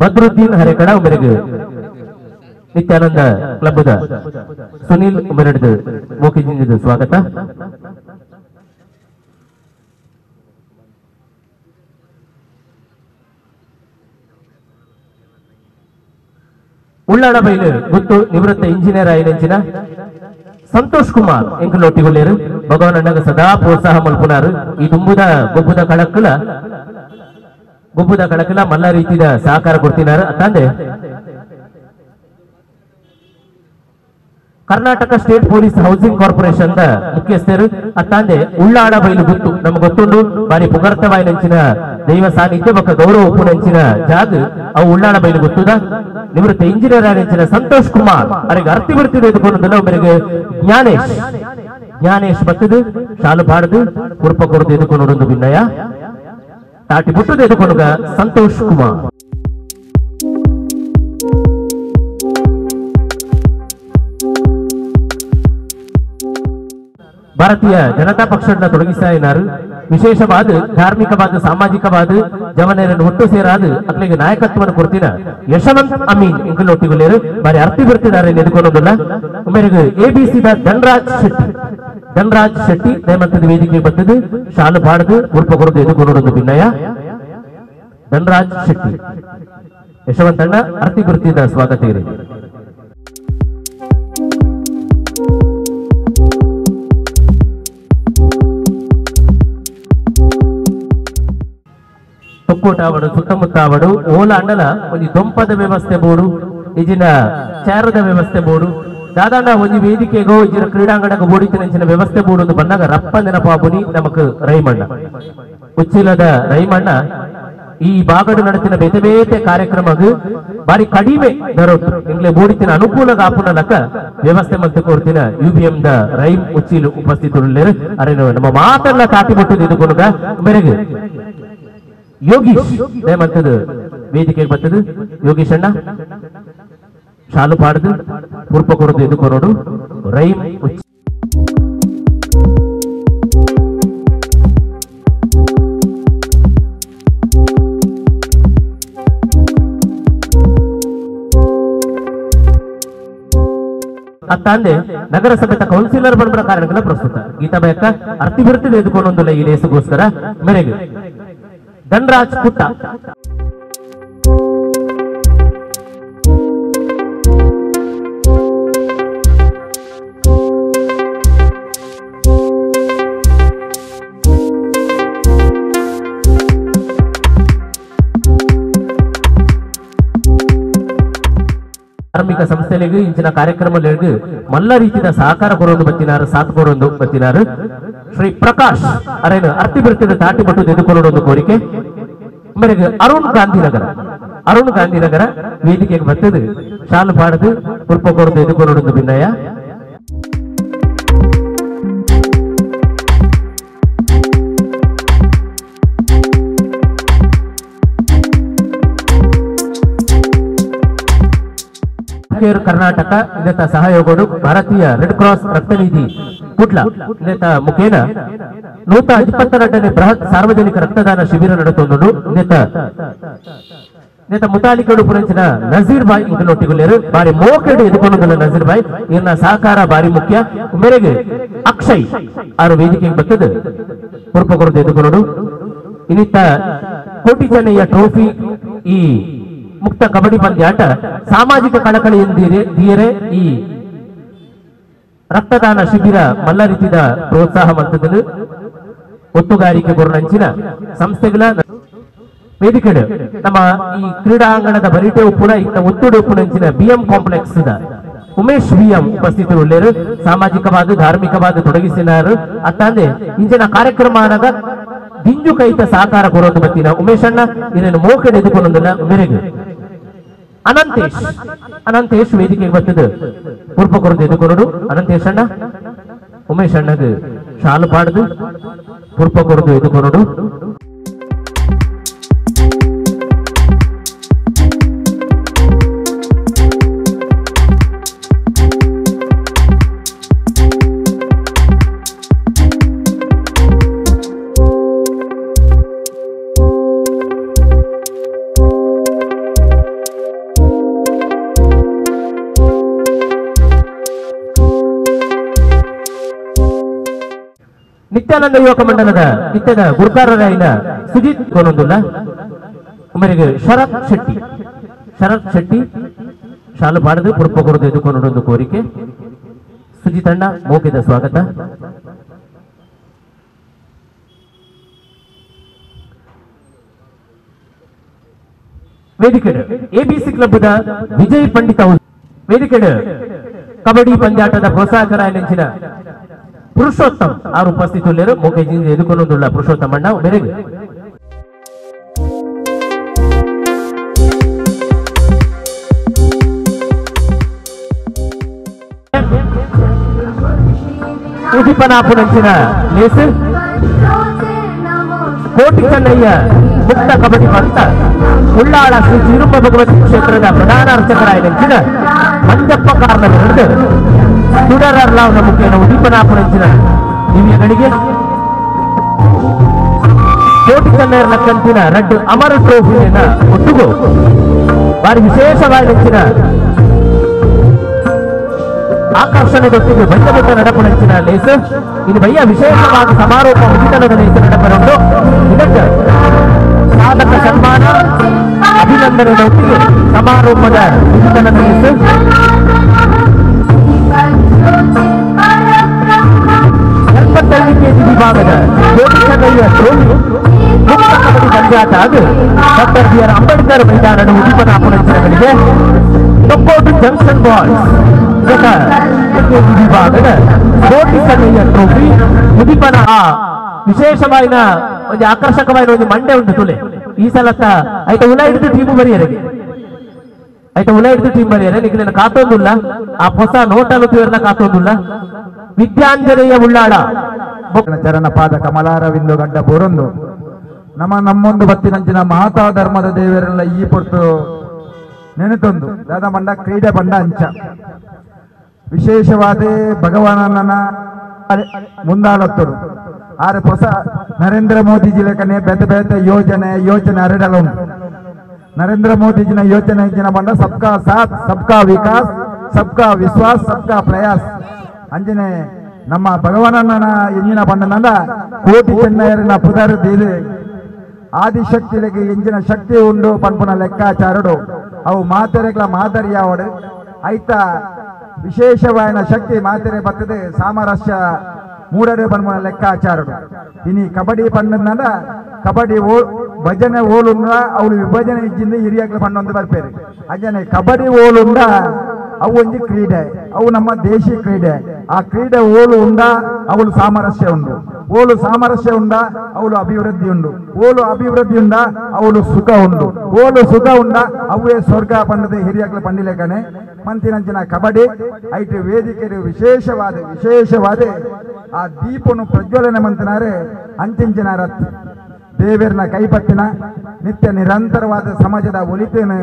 ಬದ್ರುದ್ದೀನ್ ಹರೇಕಳ ಉಮ್ಮೆರೆಗೆ ನಿತ್ಯಾನಂದ ಕ್ಲಬ್ದ ಸುನೀಲ್ ಉಮ್ಮೆರೆಡ್ದು ಮೋಕಿಜಿಂದ ಸ್ವಾಗತ. ಉಳ್ಳಾಡ ಬೈಲು ಗುತ್ತು ನಿವೃತ್ತ ಇಂಜಿನಿಯರ್ ಆಯಿನಂಚಿನ ಸಂತೋಷ್ ಕುಮಾರ್ ಎಂಕಲೊಟ್ಟಿಗುಳ್ಳೇರು ಭಗವಾನ್ ಅಣ್ಣಗ ಸದಾ ಪ್ರೋತ್ಸಾಹ ಮಲ್ಪುನಾರು. ಈ ತುಂಬುದ ಗೊಬ್ಬುದ ಕಳಕಲ ಮಲ್ಲ ರೀತಿಯ ಸಹಕಾರ ಕೊಡ್ತಿನಾರು. ಅತ್ತಂದೆ Karnataka state police housing corporation the ಮುಖ್ಯಸ್ಥರು ಅತ್ತಂದೆ ಉಳ್ಳಾಡ ಬೈಲು ಗುತ್ತು ನಮ್ಗೆ ಗೊತ್ತುಂಡು ಬಾರಿ ಪುಗರ್ತವಾಯಿನಂಚಿನ ದೈವ ಸಾನ್ನಿಧ್ಯ ಬೊಕ್ಕ ಗೌರವ ಉಪ್ಪುನಂಚಿನ ಜಾಗ ಅವು ಉಳ್ಳಾಡ ಬೈಲು ಗೊತ್ತುದ ನಿವೃತ್ತ ಇಂಜಿನಿಯರ್ ಆದಂಚಿನ ಸಂತೋಷ್ ಕುಮಾರ್ ಅವರಿಗೆ ಅರ್ತಿ ಬರ್ತಿದೆ ಎದುಕೊಂಡಲ್ಲ ಒಬ್ಬರಿಗೆ ಜ್ಞಾನೇಶ್ ಜ್ಞಾನೇಶ್ ಬತ್ತದು ಶಾಲು ಪಾಡದು ಕುರ್ಪ ಕೊರದು ಎದುಕೊಂಡು ಭಿನ್ನಯ ತಾಟಿ ಬುಟ್ಟದು ಎದುಕೊಂಡ ಸಂತೋಷ್ ಕುಮಾರ್. ಭಾರತೀಯ ಜನತಾ ಪಕ್ಷದ ತೊಡಗಿಸಾಯಿನಾರು ವಿಶೇಷವಾದ ಧಾರ್ಮಿಕವಾದ ಸಾಮಾಜಿಕವಾದ ಜವನರನ್ನು ಒಟ್ಟು ಸೇರಾದ ಅಕ್ಲಿಗೆ ನಾಯಕತ್ವವನ್ನು ಕೊಡ್ತಿನ ಯಶವಂತ್ ಅಮೀನ್ ಇಂಕಲೊಟ್ಟಿಗುಳ್ಳೇರು ಬಾರಿ ಅರ್ತಿ ಬರ್ತಿದ್ದಾರೆ ಎದುಕೊಳ್ಳೋದಿಲ್ಲ. ಮೇರೆಗೆ ABC the Dhanraj Shetty Dhanraj Shetty ನೇಮಂತದ ವೇದಿಕೆ ಬರ್ತದೆ ಶಾಲು ಪಾಡದು ಉರ್ಪ ಕೊರದು ಎದುಕೊಳ್ಳೋದು ಭಿನ್ನಯ ಧನರಾಜ್ ಶೆಟ್ಟಿ ಯಶವಂತಣ್ಣ ಅರ್ತಿ ಬರ್ತಿದ್ದ ಸ್ವಾಗತ ಇರಿ. ತೊಕ್ಕೋಟಾವಡು ಸುತ್ತಮುತ್ತಾವಡು ಓಲ ಅಂಡಲ ಒಂಜಿ ದೊಂಪದ ವ್ಯವಸ್ಥೆ ಬೋಡು ಇಜಿನ ಚಾರದ ವ್ಯವಸ್ಥೆ ಬೋಡು ದಾದಾಂಡ ಒಂಜಿ ವೇದಿಕೆಗೋ ಇಜಿನ ಕ್ರೀಡಾಂಗಣಕ್ಕೆ ಬೋಡಿತಿನಂಚಿನ ವ್ಯವಸ್ಥೆ ಬೋಡು ಅಂತ ಬಂದಾಗ ರಪ್ಪ ನೆನಪಾಬುನಿ ನಮಕ್ ರೈಮಣ್ಣ ಉಚ್ಚಿಲದ ರೈಮಣ್ಣ ಈ ಬಾಗಡು ನಡೆಸಿನ ಬೇತೆ ಬೇತೆ ಕಾರ್ಯಕ್ರಮಗ್ ಬಾರಿ ಕಡಿಮೆ ದರೋಟು ಇಂಗ್ಲೆ ಬೋಡಿತಿನ ಅನುಕೂಲ ಕಾಪುನಲಕ ವ್ಯವಸ್ಥೆ ಮಂತ್ ಕೊಡ್ತಿನ UBM the rhyme Uchil ಉಪಸ್ಥಿತರುಳ್ಳೇರು. ಅರೆ ನಮ್ಮ ಮಾತೆಲ್ಲ ತಾಟಿ ಬಿಟ್ಟು ಇದುಕೊನುಗ ಮೇರೆಗೆ ಯೋಗೀಶ್ ದಯಮಂತದ ವೇದಿಕೆಗೆ ಬರ್ತದೆ ಯೋಗೀಶ್ ಅಣ್ಣ ಶಾಲು ಪಾಡದು ಪುರ್ಪ ಕೊರದು ಎದುಕೊನೋಡು ರೈಮ್ ಉಚ್ಚಿ. ಅತ್ತಂದೆ ನಗರಸಭೆತ ಕೌನ್ಸಿಲರ್ ಬಂದ ಕಾರಣಗಳ ಪ್ರಸ್ತುತ ಗೀತಾ ಬಯಕ ಅರ್ತಿ ಬಿರ್ತಿದೆ ಎದುಕೊಂಡೊಂದಿಲ್ಲ ಈ ಲೇಸುಗೋಸ್ಕರ ಮೇರೆಗೆ ಧನರಾಜ್ ಪುಟ್ಟ. ಧಾರ್ಮಿಕ ಸಂಸ್ಥೆಗಳಿಗೆ ಇಂಚಿನ ಕಾರ್ಯಕ್ರಮಗಳಿಗೆ ಮಲ್ಲ ರೀತಿಯ ಸಹಕಾರ ಕೊರೊಂದು ಬತ್ತಿನಾರು ಸಾಥ್ ಕೊರೊಂದು ಬತ್ತಿನಾರು ಶ್ರೀ ಪ್ರಕಾಶ್ ಅರೇನು ಅರ್ತಿ ಬಿರ್ತಿದ ತಾಟಿ ಬಟ್ಟು ಎದುಕೊಳ್ಳೋದು ಕೋರಿಕೆ. ಮೇರೆಗೆ ಅರುಣ್ ಗಾಂಧಿನಗರ ಅರುಣ್ ಗಾಂಧಿನಗರ ವೇದಿಕೆಗೆ ಬರ್ತದೆ ಶಾಲು ಪಾಡದು ಕುರ್ಪ ಕೊರದು ಎದುಕೊಳ್ಳೋದು ಭಿನ್ನಯ. ಕರ್ನಾಟಕ ಇದತ್ತ ಸಹಯೋಗಡು ಭಾರತೀಯ ರೆಡ್ ಕ್ರಾಸ್ ರಕ್ತನಿಧಿ ಕುಡ್ಲ ಇದತ್ತ ಮುಖೇನ 122ನೇ ಬೃಹತ್ ಸಾರ್ವಜನಿಕ ರಕ್ತದಾನ ಶಿಬಿರ ನಡೆತೊಂದು ಇದತ್ತ ಮುತಾಲಿಕಡು ಪುರಂಚಿನ ನಜೀರ್ ಬಾಯ್ ಇಂಕಲೊಟ್ಟಿಗುಳ್ಳೇರು ಬಾರಿ ಮೋಕೆಡು ಎದುಕೊಂಡು ನಜೀರ್ ಬಾಯ್ ಇನ್ನ ಸಹಕಾರ ಬಾರಿ ಮುಖ್ಯ. ಮೇರೆಗೆ ಅಕ್ಷಯ್ ಆರು ವೇದಿಕೆಗೆ ಬರ್ತದೆ ಪುರ್ಪ ಕೊರದು ಎದುಕೊಂಡು ಇನ್ನಿತ್ತ ಕೋಟಿ ಚೆನ್ನಯ್ಯ ಟ್ರೋಫಿ ಈ ಮುಕ್ತ ಕಬಡ್ಡಿ ಪಂದ್ಯಾಟ ಸಾಮಾಜಿಕ ಕಳಕಳಿ ಎಂದಿರೆ ಈ ರಕ್ತದಾನ ಶಿಬಿರ ಮಲ್ಲ ರೀತಿಯ ಪ್ರೋತ್ಸಾಹ ಮಂತದಲ್ಲಿ ಒತ್ತುಗಾರಿಕೆ ಕೊರನಂಚಿನ ಸಂಸ್ಥೆಗಳ ವೇದಿಕೆ ನಮ್ಮ ಈ ಕ್ರೀಡಾಂಗಣದ ಬರಿಟೆ ಉಪ್ಪುನ ಇತ್ತ ಒತ್ತುಡು ಉಪ್ಪುನಂಚಿನ ಬಿಎಂ ಕಾಂಪ್ಲೆಕ್ಸ್ Umesh VM ಉಪಸ್ಥಿತರುಳ್ಳೇರು ಸಾಮಾಜಿಕವಾದ ಧಾರ್ಮಿಕವಾದ ತೊಡಗಿಸಿನಾರು ಅತ್ತಂದೆ ಇಂಚಿನ ಕಾರ್ಯಕ್ರಮ ಆನಾಗ ದಿಂಜು ಕೈತ ಸಹಕಾರ ಕೊರೋದು ಬತ್ತಿನ ಉಮೇಶ್ ಅಣ್ಣ ಇದನ್ನು ಮೋಕೆ ಎದುಕೊಂಡೊಂದಿಲ್ಲ ಮೇರೆಗೆ ಅನಂತೇಶ್ ಅನಂತೇಶ್ ವೇದಿಕೆಗೆ ಬರ್ತದೆ ಪೂರ್ಪ ಕೊರದು ಎದುಕೊರಡು ಅನಂತೇಶ್ ಅಣ್ಣ ಉಮೇಶ್ ಅಣ್ಣಗೆ ಶಾಲು ಪಾಡದು ಪೂರ್ಪ ಕೊರದು ಎದುಕೊರಡು. ನಿತ್ಯಾನಂದ ಯುವಕ ಮಂಡಲದ ನಿತ್ಯದ ಗುರುಕಾರರಾಯಿನ ಸುಜಿತ್ ಗೋನೊಂದುಲ್ಲ ಉಮರಿಗೆ ಶರತ್ ಶೆಟ್ಟಿ ಶರತ್ ಶೆಟ್ಟಿ ಶಾಲು ಪಾಡದು ಪುರ್ಪ ಕೊರದು ಎದುಕೊಂಡೊಂದು ಕೋರಿಕೆ. ಸುಜಿತ್ ಅಣ್ಣ ಮೋಕಿದ ಸ್ವಾಗತ. ವೇದಿಕೆ ಎಬಿಸಿ ಕ್ಲಬ್ದ ವಿಜಯ್ ಪಂಡಿತ ವೇದಿಕೆ ಕಬಡ್ಡಿ ಪಂದ್ಯಾಟದ ಪ್ರೋತ್ಸಾಹಕರಾಯ ಪುರುಷೋತ್ತಮ್ ಆರು ಉಪಸ್ಥಿತುಳ್ಳರು ಮೋಕೆಜಿಂದ ಎದುಕೊಂಡುಳ್ಳ ಪುರುಷೋತ್ತಮ ಅಣ್ಣ ಮೇರೆಗೆ. ಉದಿಪನಾಪುನಂಚಿನ ಲೇಸು ಕೋಟಿ ಚೆನ್ನಯ್ಯ ಮುಕ್ತ ಕಬಡ್ಡಿ ಭಕ್ತ ಉಳ್ಳಾಳ ಶ್ರೀ ತಿರುಮ ಭಗವತಿ ಕ್ಷೇತ್ರದ ಪ್ರಧಾನ ಅರ್ಚಕರಾಯನಂಚಿನ ಮಂಜಪ್ಪ ಕಾರ್ನವರದ್ದು ತುಡರರ್ಲಾವ್ನ ಮುಖೇನ ಉದೀಪನಾಪುನಂಚಿನ ದಿವ್ಯಗಳಿಗೆ ಕೋಟಿ ಚೆನ್ನಯ್ಯನ ಕಂತಿನ ರಡ್ಡು ಅಮರ ಟ್ರೋಫಿಯನ್ನ ಒಟ್ಟುಗು ಬಾರಿ ವಿಶೇಷವಾದ ಆಕರ್ಷಣೆಗೊಟ್ಟಿಗೆ ಬಣ್ಣ ನಡಪುನಂಚಿನ ಲೇಸು ಇದು ಬಯ್ಯ ವಿಶೇಷವಾದ ಸಮಾರೋಪ ಉದಿತನದ ಲೇಸು ನಡಪರುಂಟು. ಇದಕ್ಕೆ ಸಾಧಕ ಸನ್ಮಾನ ಅಭಿನಂದನೆಯೊಟ್ಟಿಗೆ ಸಮಾರೋಪದ ಉದಿತನದ ಲೇಸು. 75 ಕೆಜಿ ವಿಭಾಗದ ಕೋಟಿ ಚೆನ್ನಯ್ಯ ಟ್ರೋಫಿ ಮುಕ್ತ ಕಬಡ್ಡಿ ಪಂದ್ಯಾಟ ಅದು doctor B R Ambedkar ಮೈದಾನದ ಉದೀಪನಾಪುರಂಚಿನಗಳಿಗೆ ತೊಕ್ಕೋಟು ಜಂಕ್ಷನ್ ಬಾಯ್ಸ್ ವಿಭಾಗದ ಕೋಟಿ ಚೆನ್ನಯ್ಯ ಟ್ರೋಫಿ ಉದೀಪನ ವಿಶೇಷವಾದ ಒಂದು ಆಕರ್ಷಕವಾದ ಒಂದು ಮಂಡೆ ಉಂಟು ತುಲೆ ಈ ಸಲತ್ತ ಆಯ್ತಾ ಉಲ ಹಿಡಿದು ಟೀಮು ಬರಿಯರಿಗೆ ಆಯ್ತಾ ಉಲ ಹಿಡಿದು ಟೀಮ್ ಬರಿಯರೆ ನಿಖಿಲ ಕಾತೊಂದುಲ್ಲ ಆ ಹೊಸ ನೋಟಲು ತೀರ್ನ ಕಾತೊಂದುಲ್ಲ. ವಿದ್ಯಾಂಜನೇಯ ಉಳ್ಳಾಳ ಚರಣ ಪಾದ ಕಮಲಾರವಿಂದು ಗಡ್ಡ ಬೋರೊಂದು ನಮ್ಮ ನಮ್ಮೊಂದು ಬತ್ತಿನಂಚಿನ ಮಾತಾ ಧರ್ಮದ ದೇವರೆಲ್ಲ ಈ ಪೊರ್ತು ನೆನೆತೊಂದು ದಾದ ಬಂಡ ಕ್ರೀಡೆ ಬಂಡ ಅಂಚ ವಿಶೇಷವಾದ ಭಗವಾನನ ಮುಂದಾಳತ್ತರು ಆರೆ ಹೊಸ ನರೇಂದ್ರ ಮೋದಿಜಿ ಲೆಕ್ಕನೆ ಬೇತೆ ಬೇತೆ ಯೋಜನೆ ಯೋಜನೆ ಅರೆಡಲ ಉಂಟು. ನರೇಂದ್ರ ಮೋದಿಜಿನ ಯೋಜನೆ ಇಂಚಿನ ಬಂಡ ಸಬ್ಕಾ ಸಾಥ್ ಸಬ್ಕಾ ವಿಕಾಸ್ ಸಬ್ಕಾ ವಿಶ್ವಾಸ್ ಸಬ್ಕಾ ಪ್ರಯಾಸ್ ಅಂಜನೆ ನಮ್ಮ ಭಗವಾನನ ಎಂಜಿನ ಬಂಡನಂದ ಕೋಟಿ ಚೆನ್ನಯ್ಯನ ಪುದರ್ ದೀದು ಆದಿಶಕ್ತಿಗೆ ಎಂಜಿನ ಶಕ್ತಿ ಉಂಡು ಪನ್ಪುನ ಲೆಕ್ಕಾಚಾರಡು ಅವು ಮಾತೆರೆಗಳ ಮಾದರಿಯಾವಡು ಐತ ವಿಶೇಷವಾದ ಶಕ್ತಿ ಮಾತೆರೆ ಬರ್ತದೆ ಸಾಮರಸ್ಯ ಮೂಡರೆ ಪನ್ಪುನ ಲೆಕ್ಕಾಚಾರಡು. ಇನಿ ಕಬಡ್ಡಿ ಪಣ್ಣದ ಕಬಡ್ಡಿ ಓ ಭಜನೆ ಓಲುಂಡ ಅವಳು ವಿಭಜನೆ ಇಜ್ಜಿಂದ ಹಿರಿಯಕ್ಲ ಪಣ್ಣೊಂದು ಬರ್ಪೇರು ಅಂಜನೆ ಕಬಡ್ಡಿ ಓಲುಂಡ ಅವು ಒಂಜಿ ಕ್ರೀಡೆ ಅವು ನಮ್ಮ ದೇಶಿ ಕ್ರೀಡೆ. ಆ ಕ್ರೀಡೆ ಓಲು ಉಂಡ ಅವಳು ಸಾಮರಸ್ಯ ಉಂಡು ಓಲು ಸಾಮರಸ್ಯ ಉಂಡ ಅವಳು ಅಭಿವೃದ್ಧಿ ಉಂಡು ಓಲು ಅಭಿವೃದ್ಧಿ ಉಂಡ ಅವಳು ಸುಖ ಉಂಡು ಓಲು ಸುಖ ಉಂಡ ಅವೇ ಸ್ವರ್ಗ ಪಂಡದ ಹಿರಿಯಕ್ಲ ಪಂಡಿಲೇಕನೆ ಮಂತಿನಂಚಿನ ಕಬಡ್ಡಿ ಐಟ್ ವೇದಿಕೆ ವಿಶೇಷವಾದ ವಿಶೇಷವಾದ ಆ ದೀಪನು ಪ್ರಜ್ವಲನೆ ಮಂತಿನಾರೆ ಅಂಚಿಂಚಿನ ರತ್ ದೇವರನ ಕೈಪತ್ತಿನ ನಿತ್ಯ ನಿರಂತರವಾದ ಸಮಾಜದ ಒಲಿತೇನೆ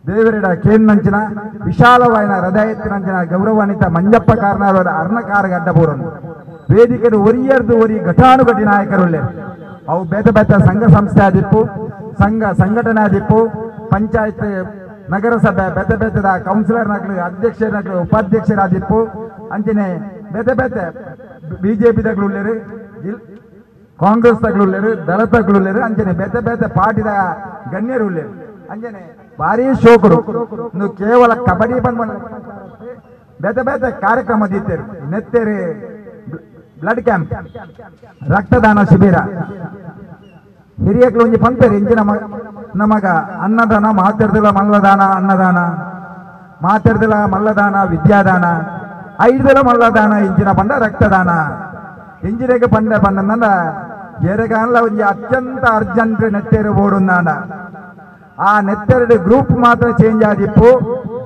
ದೇವರಿಡ ಕೇಂದ್ರಂಚಿನ ವಿಶಾಲವಾಯಿನ ಹೃದಯತ್ತಿನಂಚಿನ ಗೌರವಾನ್ವಿತ ಮಂಜಪ್ಪ ಕಾರ್ನಾರವರ ಅರ್ಣಕಾರ ಗಡ್ಡಪೂರನು ವೇದಿಕೆ ಒರಿಯರ್ದು ಒರಿ ಘಟಾನುಘಟಿ ನಾಯಕರುಳ್ಳೆ ಅವು ಬೇತೆ ಬೇತೆ ಸಂಘ ಸಂಸ್ಥೆ ಆದಿಪ್ಪು ಸಂಘ ಸಂಘಟನೆ ಆದಿಪ್ಪು ಪಂಚಾಯತ್ ನಗರಸಭೆ ಬೇತೆ ಬೇತೆದ ಕೌನ್ಸಿಲರ್ನಕ್ಲು ಅಧ್ಯಕ್ಷರನಕ್ಲು ಉಪಾಧ್ಯಕ್ಷರಾದಿಪ್ಪು ಅಂಚನೆ ಬೇತೆ ಬೇತೆ ಬಿಜೆಪಿ ತಗ್ಲುಳ್ಳೇರು ಕಾಂಗ್ರೆಸ್ ತಗ್ಲುಳ್ಳೇರು ದಳ ತಗ್ಲುಳ್ಳೇರು ಅಂಚನೆ ಬೇತೆ ಬೇತೆ ಪಾರ್ಟಿದ ಗಣ್ಯರು ಉಳ್ಳೇರು ಅಂಜನೆ ಭಾರಿ ಶೋಕರು ಇನ್ನು ಕೇವಲ ಕಬಡ್ಡಿ ಬಂದ್ ಬೇತೆ ಬೇತೆ ಕಾರ್ಯಕ್ರಮ ದೀತೇರು ನೆತ್ತೇರಿ ಬ್ಲಡ್ ಕ್ಯಾಂಪ್ ರಕ್ತದಾನ ಶಿಬಿರ ಹಿರಿಯಕ್ಲು ಒಂಜಿ ಪಂಪೇರು ಇಂಚಿನ ನಮಗ ಅನ್ನದಾನ ಮಾತೆರ್ದಿಲ್ಲ ಮಲ್ಲದಾನ ಅನ್ನದಾನ ಮಾತೆರ್ದಲ ಮಲ್ಲದಾನ ವಿದ್ಯಾದಾನ ಐದಲ ಮಲ್ಲದಾನ ಇಂಚಿನ ಪಂಡ ರಕ್ತದಾನ ಇಂಜಿನೆಗೆ ಪಂಡ ಪಂಡ ಎರೆಗಾನ್ಲ ಒಂಜಿ ಅತ್ಯಂತ ಅರ್ಜೆಂಟ್ ನೆತ್ತೆರು ಬೋಡುಂದಾಂಡ ಆ ನೆತ್ತೆರಡು ಗ್ರೂಪ್ ಮಾತ್ರ ಚೇಂಜ್ ಆದಿಪ್ಪು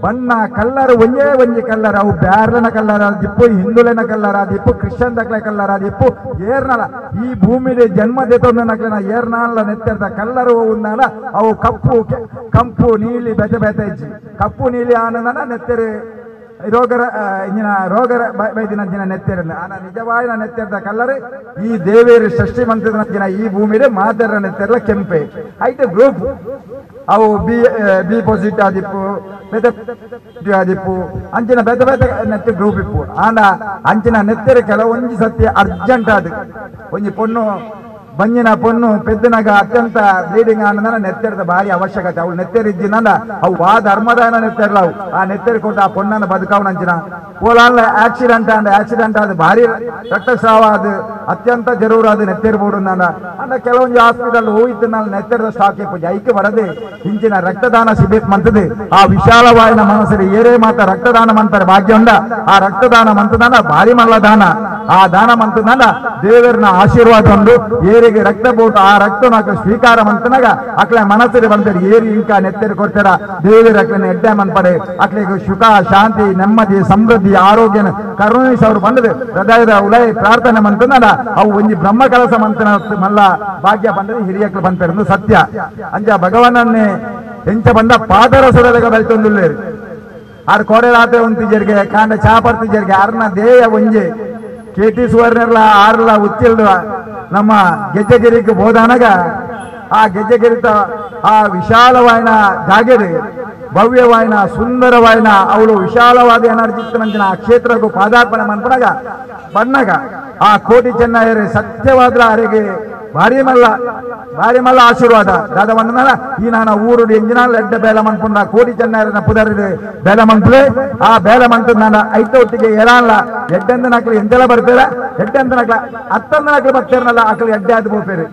ಬಣ್ಣ ಕಲ್ಲರ್ ಒಂಜೇ ಒಂಜಿ ಕಲ್ಲರ್ ಅವು ಬ್ಯಾರ್ಲನ ಕಲ್ಲರ್ ಆದಿಪ್ಪು ಹಿಂದುಲೆನ ಕಲ್ಲರ್ ಆದಿಪ್ಪು ಕ್ರಿಶ್ಚಿಯನ್ ದಕ್ಲೆ ಕಲ್ಲರ್ ಆದಿಪ್ಪು ಏರ್ನಲ ಈ ಭೂಮಿಗೆ ಜನ್ಮ ದೇತೊಂದನಕ್ಲೆನ ಏರ್ನಾಲ ನೆತ್ತೆರ್ದ ಕಲ್ಲರ್ ಉಂದಾಂಡ ಅವು ಕಪ್ಪು ಕಂಪು ನೀಲಿ ಬೆತೆ ಬೆತೆ ಇಜ್ಜಿ ಕಪ್ಪು ನೀಲಿ ಆನಂದನ ನೆತ್ತೆರು ರೋಗರ ಇಂಜಿನ ರೋಗರ ಬೈದಿನಂಚಿನ ನೆತ್ತೆರ ಆನ ನಿಜವಾಯಿನ ನೆತ್ತೆರ್ದ ಕಲ್ಲರ್ ಈ ದೇವೇರು ಷಷ್ಠಿ ಮಂತ್ರದ ಈ ಭೂಮಿಗೆ ಮಾತೆರ ನೆತ್ತೆರ್ಲ ಕೆಂಪೆ ಐತೆ ಗ್ರೂಪ್ ಅವು B B positive ಆದಿಪ್ಪು ಬೇತೆ ಆದಿಪ್ಪು ಅಂಚಿನ ಬೇತೆ ಬೇತೆ ನೆತ್ತೆ ಗ್ರೂಪ್ ಇಪ್ಪು ಆಂಡ ಅಂಚಿನ ನೆತ್ತೆರ ಕೆಲವೊಂಜಿ ಸತ್ಯ ಅರ್ಜೆಂಟ್ ಆದ ಒಂಜಿ ಪೊಣ್ಣು ಬಂಜಿನ ಪೊಣ್ಣು ಪೆದ್ದನಾಗ ಅತ್ಯಂತ ಬ್ಲೀಡಿಂಗ್ ಆನಂದ ನೆತ್ತೆರದ ಭಾರಿ ಅವಶ್ಯಕತೆ ಅವಳು ನೆತ್ತೆರ ಇಜ್ಜಿನಂದ ಅವು ಆ ಧರ್ಮದಾನ ನೆತ್ತೆರ್ಲ ಅವು ಆ ನೆತ್ತೆರ ಕೊಟ್ಟು ಆ ಪೊಣ್ಣನ ಬದುಕವನಂಚಿನ ಓಲಾನ್ಲ ಆಕ್ಸಿಡೆಂಟ್ ಆಂಡ ಆಕ್ಸಿಡೆಂಟ್ ಆದ ಭಾರಿ ರಕ್ತಸ್ರಾವ ಅದು ಅತ್ಯಂತ ಜರೂರು ಅದು ನೆತ್ತೆರ್ ಬೋಡುಂದಾಂಡ ಅಂಡ ಕೆಲವೊಂದು ಹಾಸ್ಪಿಟಲ್ ಹೋಯ್ತು ನಾನು ನೆತ್ತೆರದ ಸ್ಟಾಕ್ ಪೂಜೆ ಐಕೆ ಬರದೆ ಇಂಚಿನ ರಕ್ತದಾನ ಶಿಬಿರ ಮಂತದೆ ಆ ವಿಶಾಲವಾಯಿನ ಮನಸ್ಸಲ್ಲಿ ಏರೇ ಮಾತ ರಕ್ತದಾನ ಮಂತಾರೆ ಭಾಗ್ಯ ಉಂಡ ಆ ರಕ್ತದಾನ ಮಂತದಾನ ಭಾರಿ ಮಲ್ಲ ದಾನ ಆ ದಾನ ಮಂತದಾನ ದೇವರನ ಆಶೀರ್ವಾದ ಉಂಡು ಏರಿಗೆ ರಕ್ತ ಬೋಟು ಆ ರಕ್ತನ ಸ್ವೀಕಾರ ಮಂತನಾಗ ಅಕ್ಲೆ ಮನಸ್ಸಿಗೆ ಬಂದರೆ ಏರಿ ಇಂಕ ನೆತ್ತೆರು ಕೊಡ್ತಾರ ದೇವರ ಅಕ್ಲೆನ ಎಡ್ಡೆ ಮನ್ಪಡೆ ಅಕ್ಲೆಗೆ ಸುಖ ಶಾಂತಿ ನೆಮ್ಮದಿ ಸಮೃದ್ಧಿ ಆರೋಗ್ಯನ ಕರುಣಿಸಿ ಅವರು ಬಂದது ಹೃದಯದ ಉಲಯ ಪ್ರಾರ್ಥನೆ ಮಂತನಾಡ ಅವು ಒಂಜಿ ಬ್ರಹ್ಮ ಕಲಸ ಮಂತನ ಮಲ್ಲ ಭಾಗ್ಯ ಬಂದது ಹಿರಿಯಕ್ಲು ಬಂತಾರೆ ಸತ್ಯ ಅಂಜ ಭಗವನನ್ನೇ ಎಂಚ ಬಂದ ಪಾದರಸದಲೆಗ ಬೆಳ್ತೊಂದುಲ್ಲೇರು ಆರ್ ಕೋಡೆ ರಾತ್ರಿ ಒಂತಿಜರಿಗೆ ಕಾಂಡ ಚಾಪರ್ತಿಜರಿಗೆ ಅರ್ನ ದೇಯ ಒಂಜಿ ಕೆ ಟಿ ಸುವರ್ಣರ್ಲ ಆರ್ಲ ಉಚ್ಚಿಲ್ದ ನಮ್ಮ ಗೆಜ್ಜೆಗಿರಿಗೆ ಬೋದಾನಗ ಆ ಗೆಜ್ಜೆಗಿರಿತ ಆ ವಿಶಾಲವಾಯಿನ ಜಾಗೆರೆ ಭವ್ಯವಾಯಿನ ಸುಂದರವಾಯಿನ ಅವಳು ವಿಶಾಲವಾದ ಎನರ್ಜಿ ನಂಚಿನ ಆ ಕ್ಷೇತ್ರಕ್ಕೂ ಪಾದಾರ್ಪಣೆ ಮನ್ಪನಾಗ ಬಣ್ಣಗ ಆ ಕೋಟಿ ಚೆನ್ನಯ್ಯರು ಸತ್ಯವಾದ್ರ ಅರೆಗೆ ಭಾರಿ ಮಲ್ಲ ಭಾರಿ ಮಲ್ಲ ಆಶೀರ್ವಾದ ದಾದ ಬಂದನಲ್ಲ ಈ ನಾನು ಊರು ಎಂಜಿನ ಎಡ್ಡ ಬೇಲ ಮನ್ಪುಂಡ ಕೋಟಿ ಚೆನ್ನಯ್ಯರನ್ನ ಪುದರಿದೆ ಬೇಲ ಮನ್ಪುಲೆ ಆ ಬೇಲ ಮಂತ ನಾನು ಐತ ಒಟ್ಟಿಗೆ ಏಳಲ್ಲ ಎಡ್ಡೆಂದ ನಕ್ಲು ಎಂತೆಲ್ಲ ಬರ್ತೀರ ಎಡ್ಡೆಂದ ನಕ್ಲ ಅತ್ತಂದ ನಕ್ಲು ಬರ್ತೀರನಲ್ಲ ಅಕ್ಲು ಎಡ್ಡೆ ಆದ್ ಪೋಪೇರು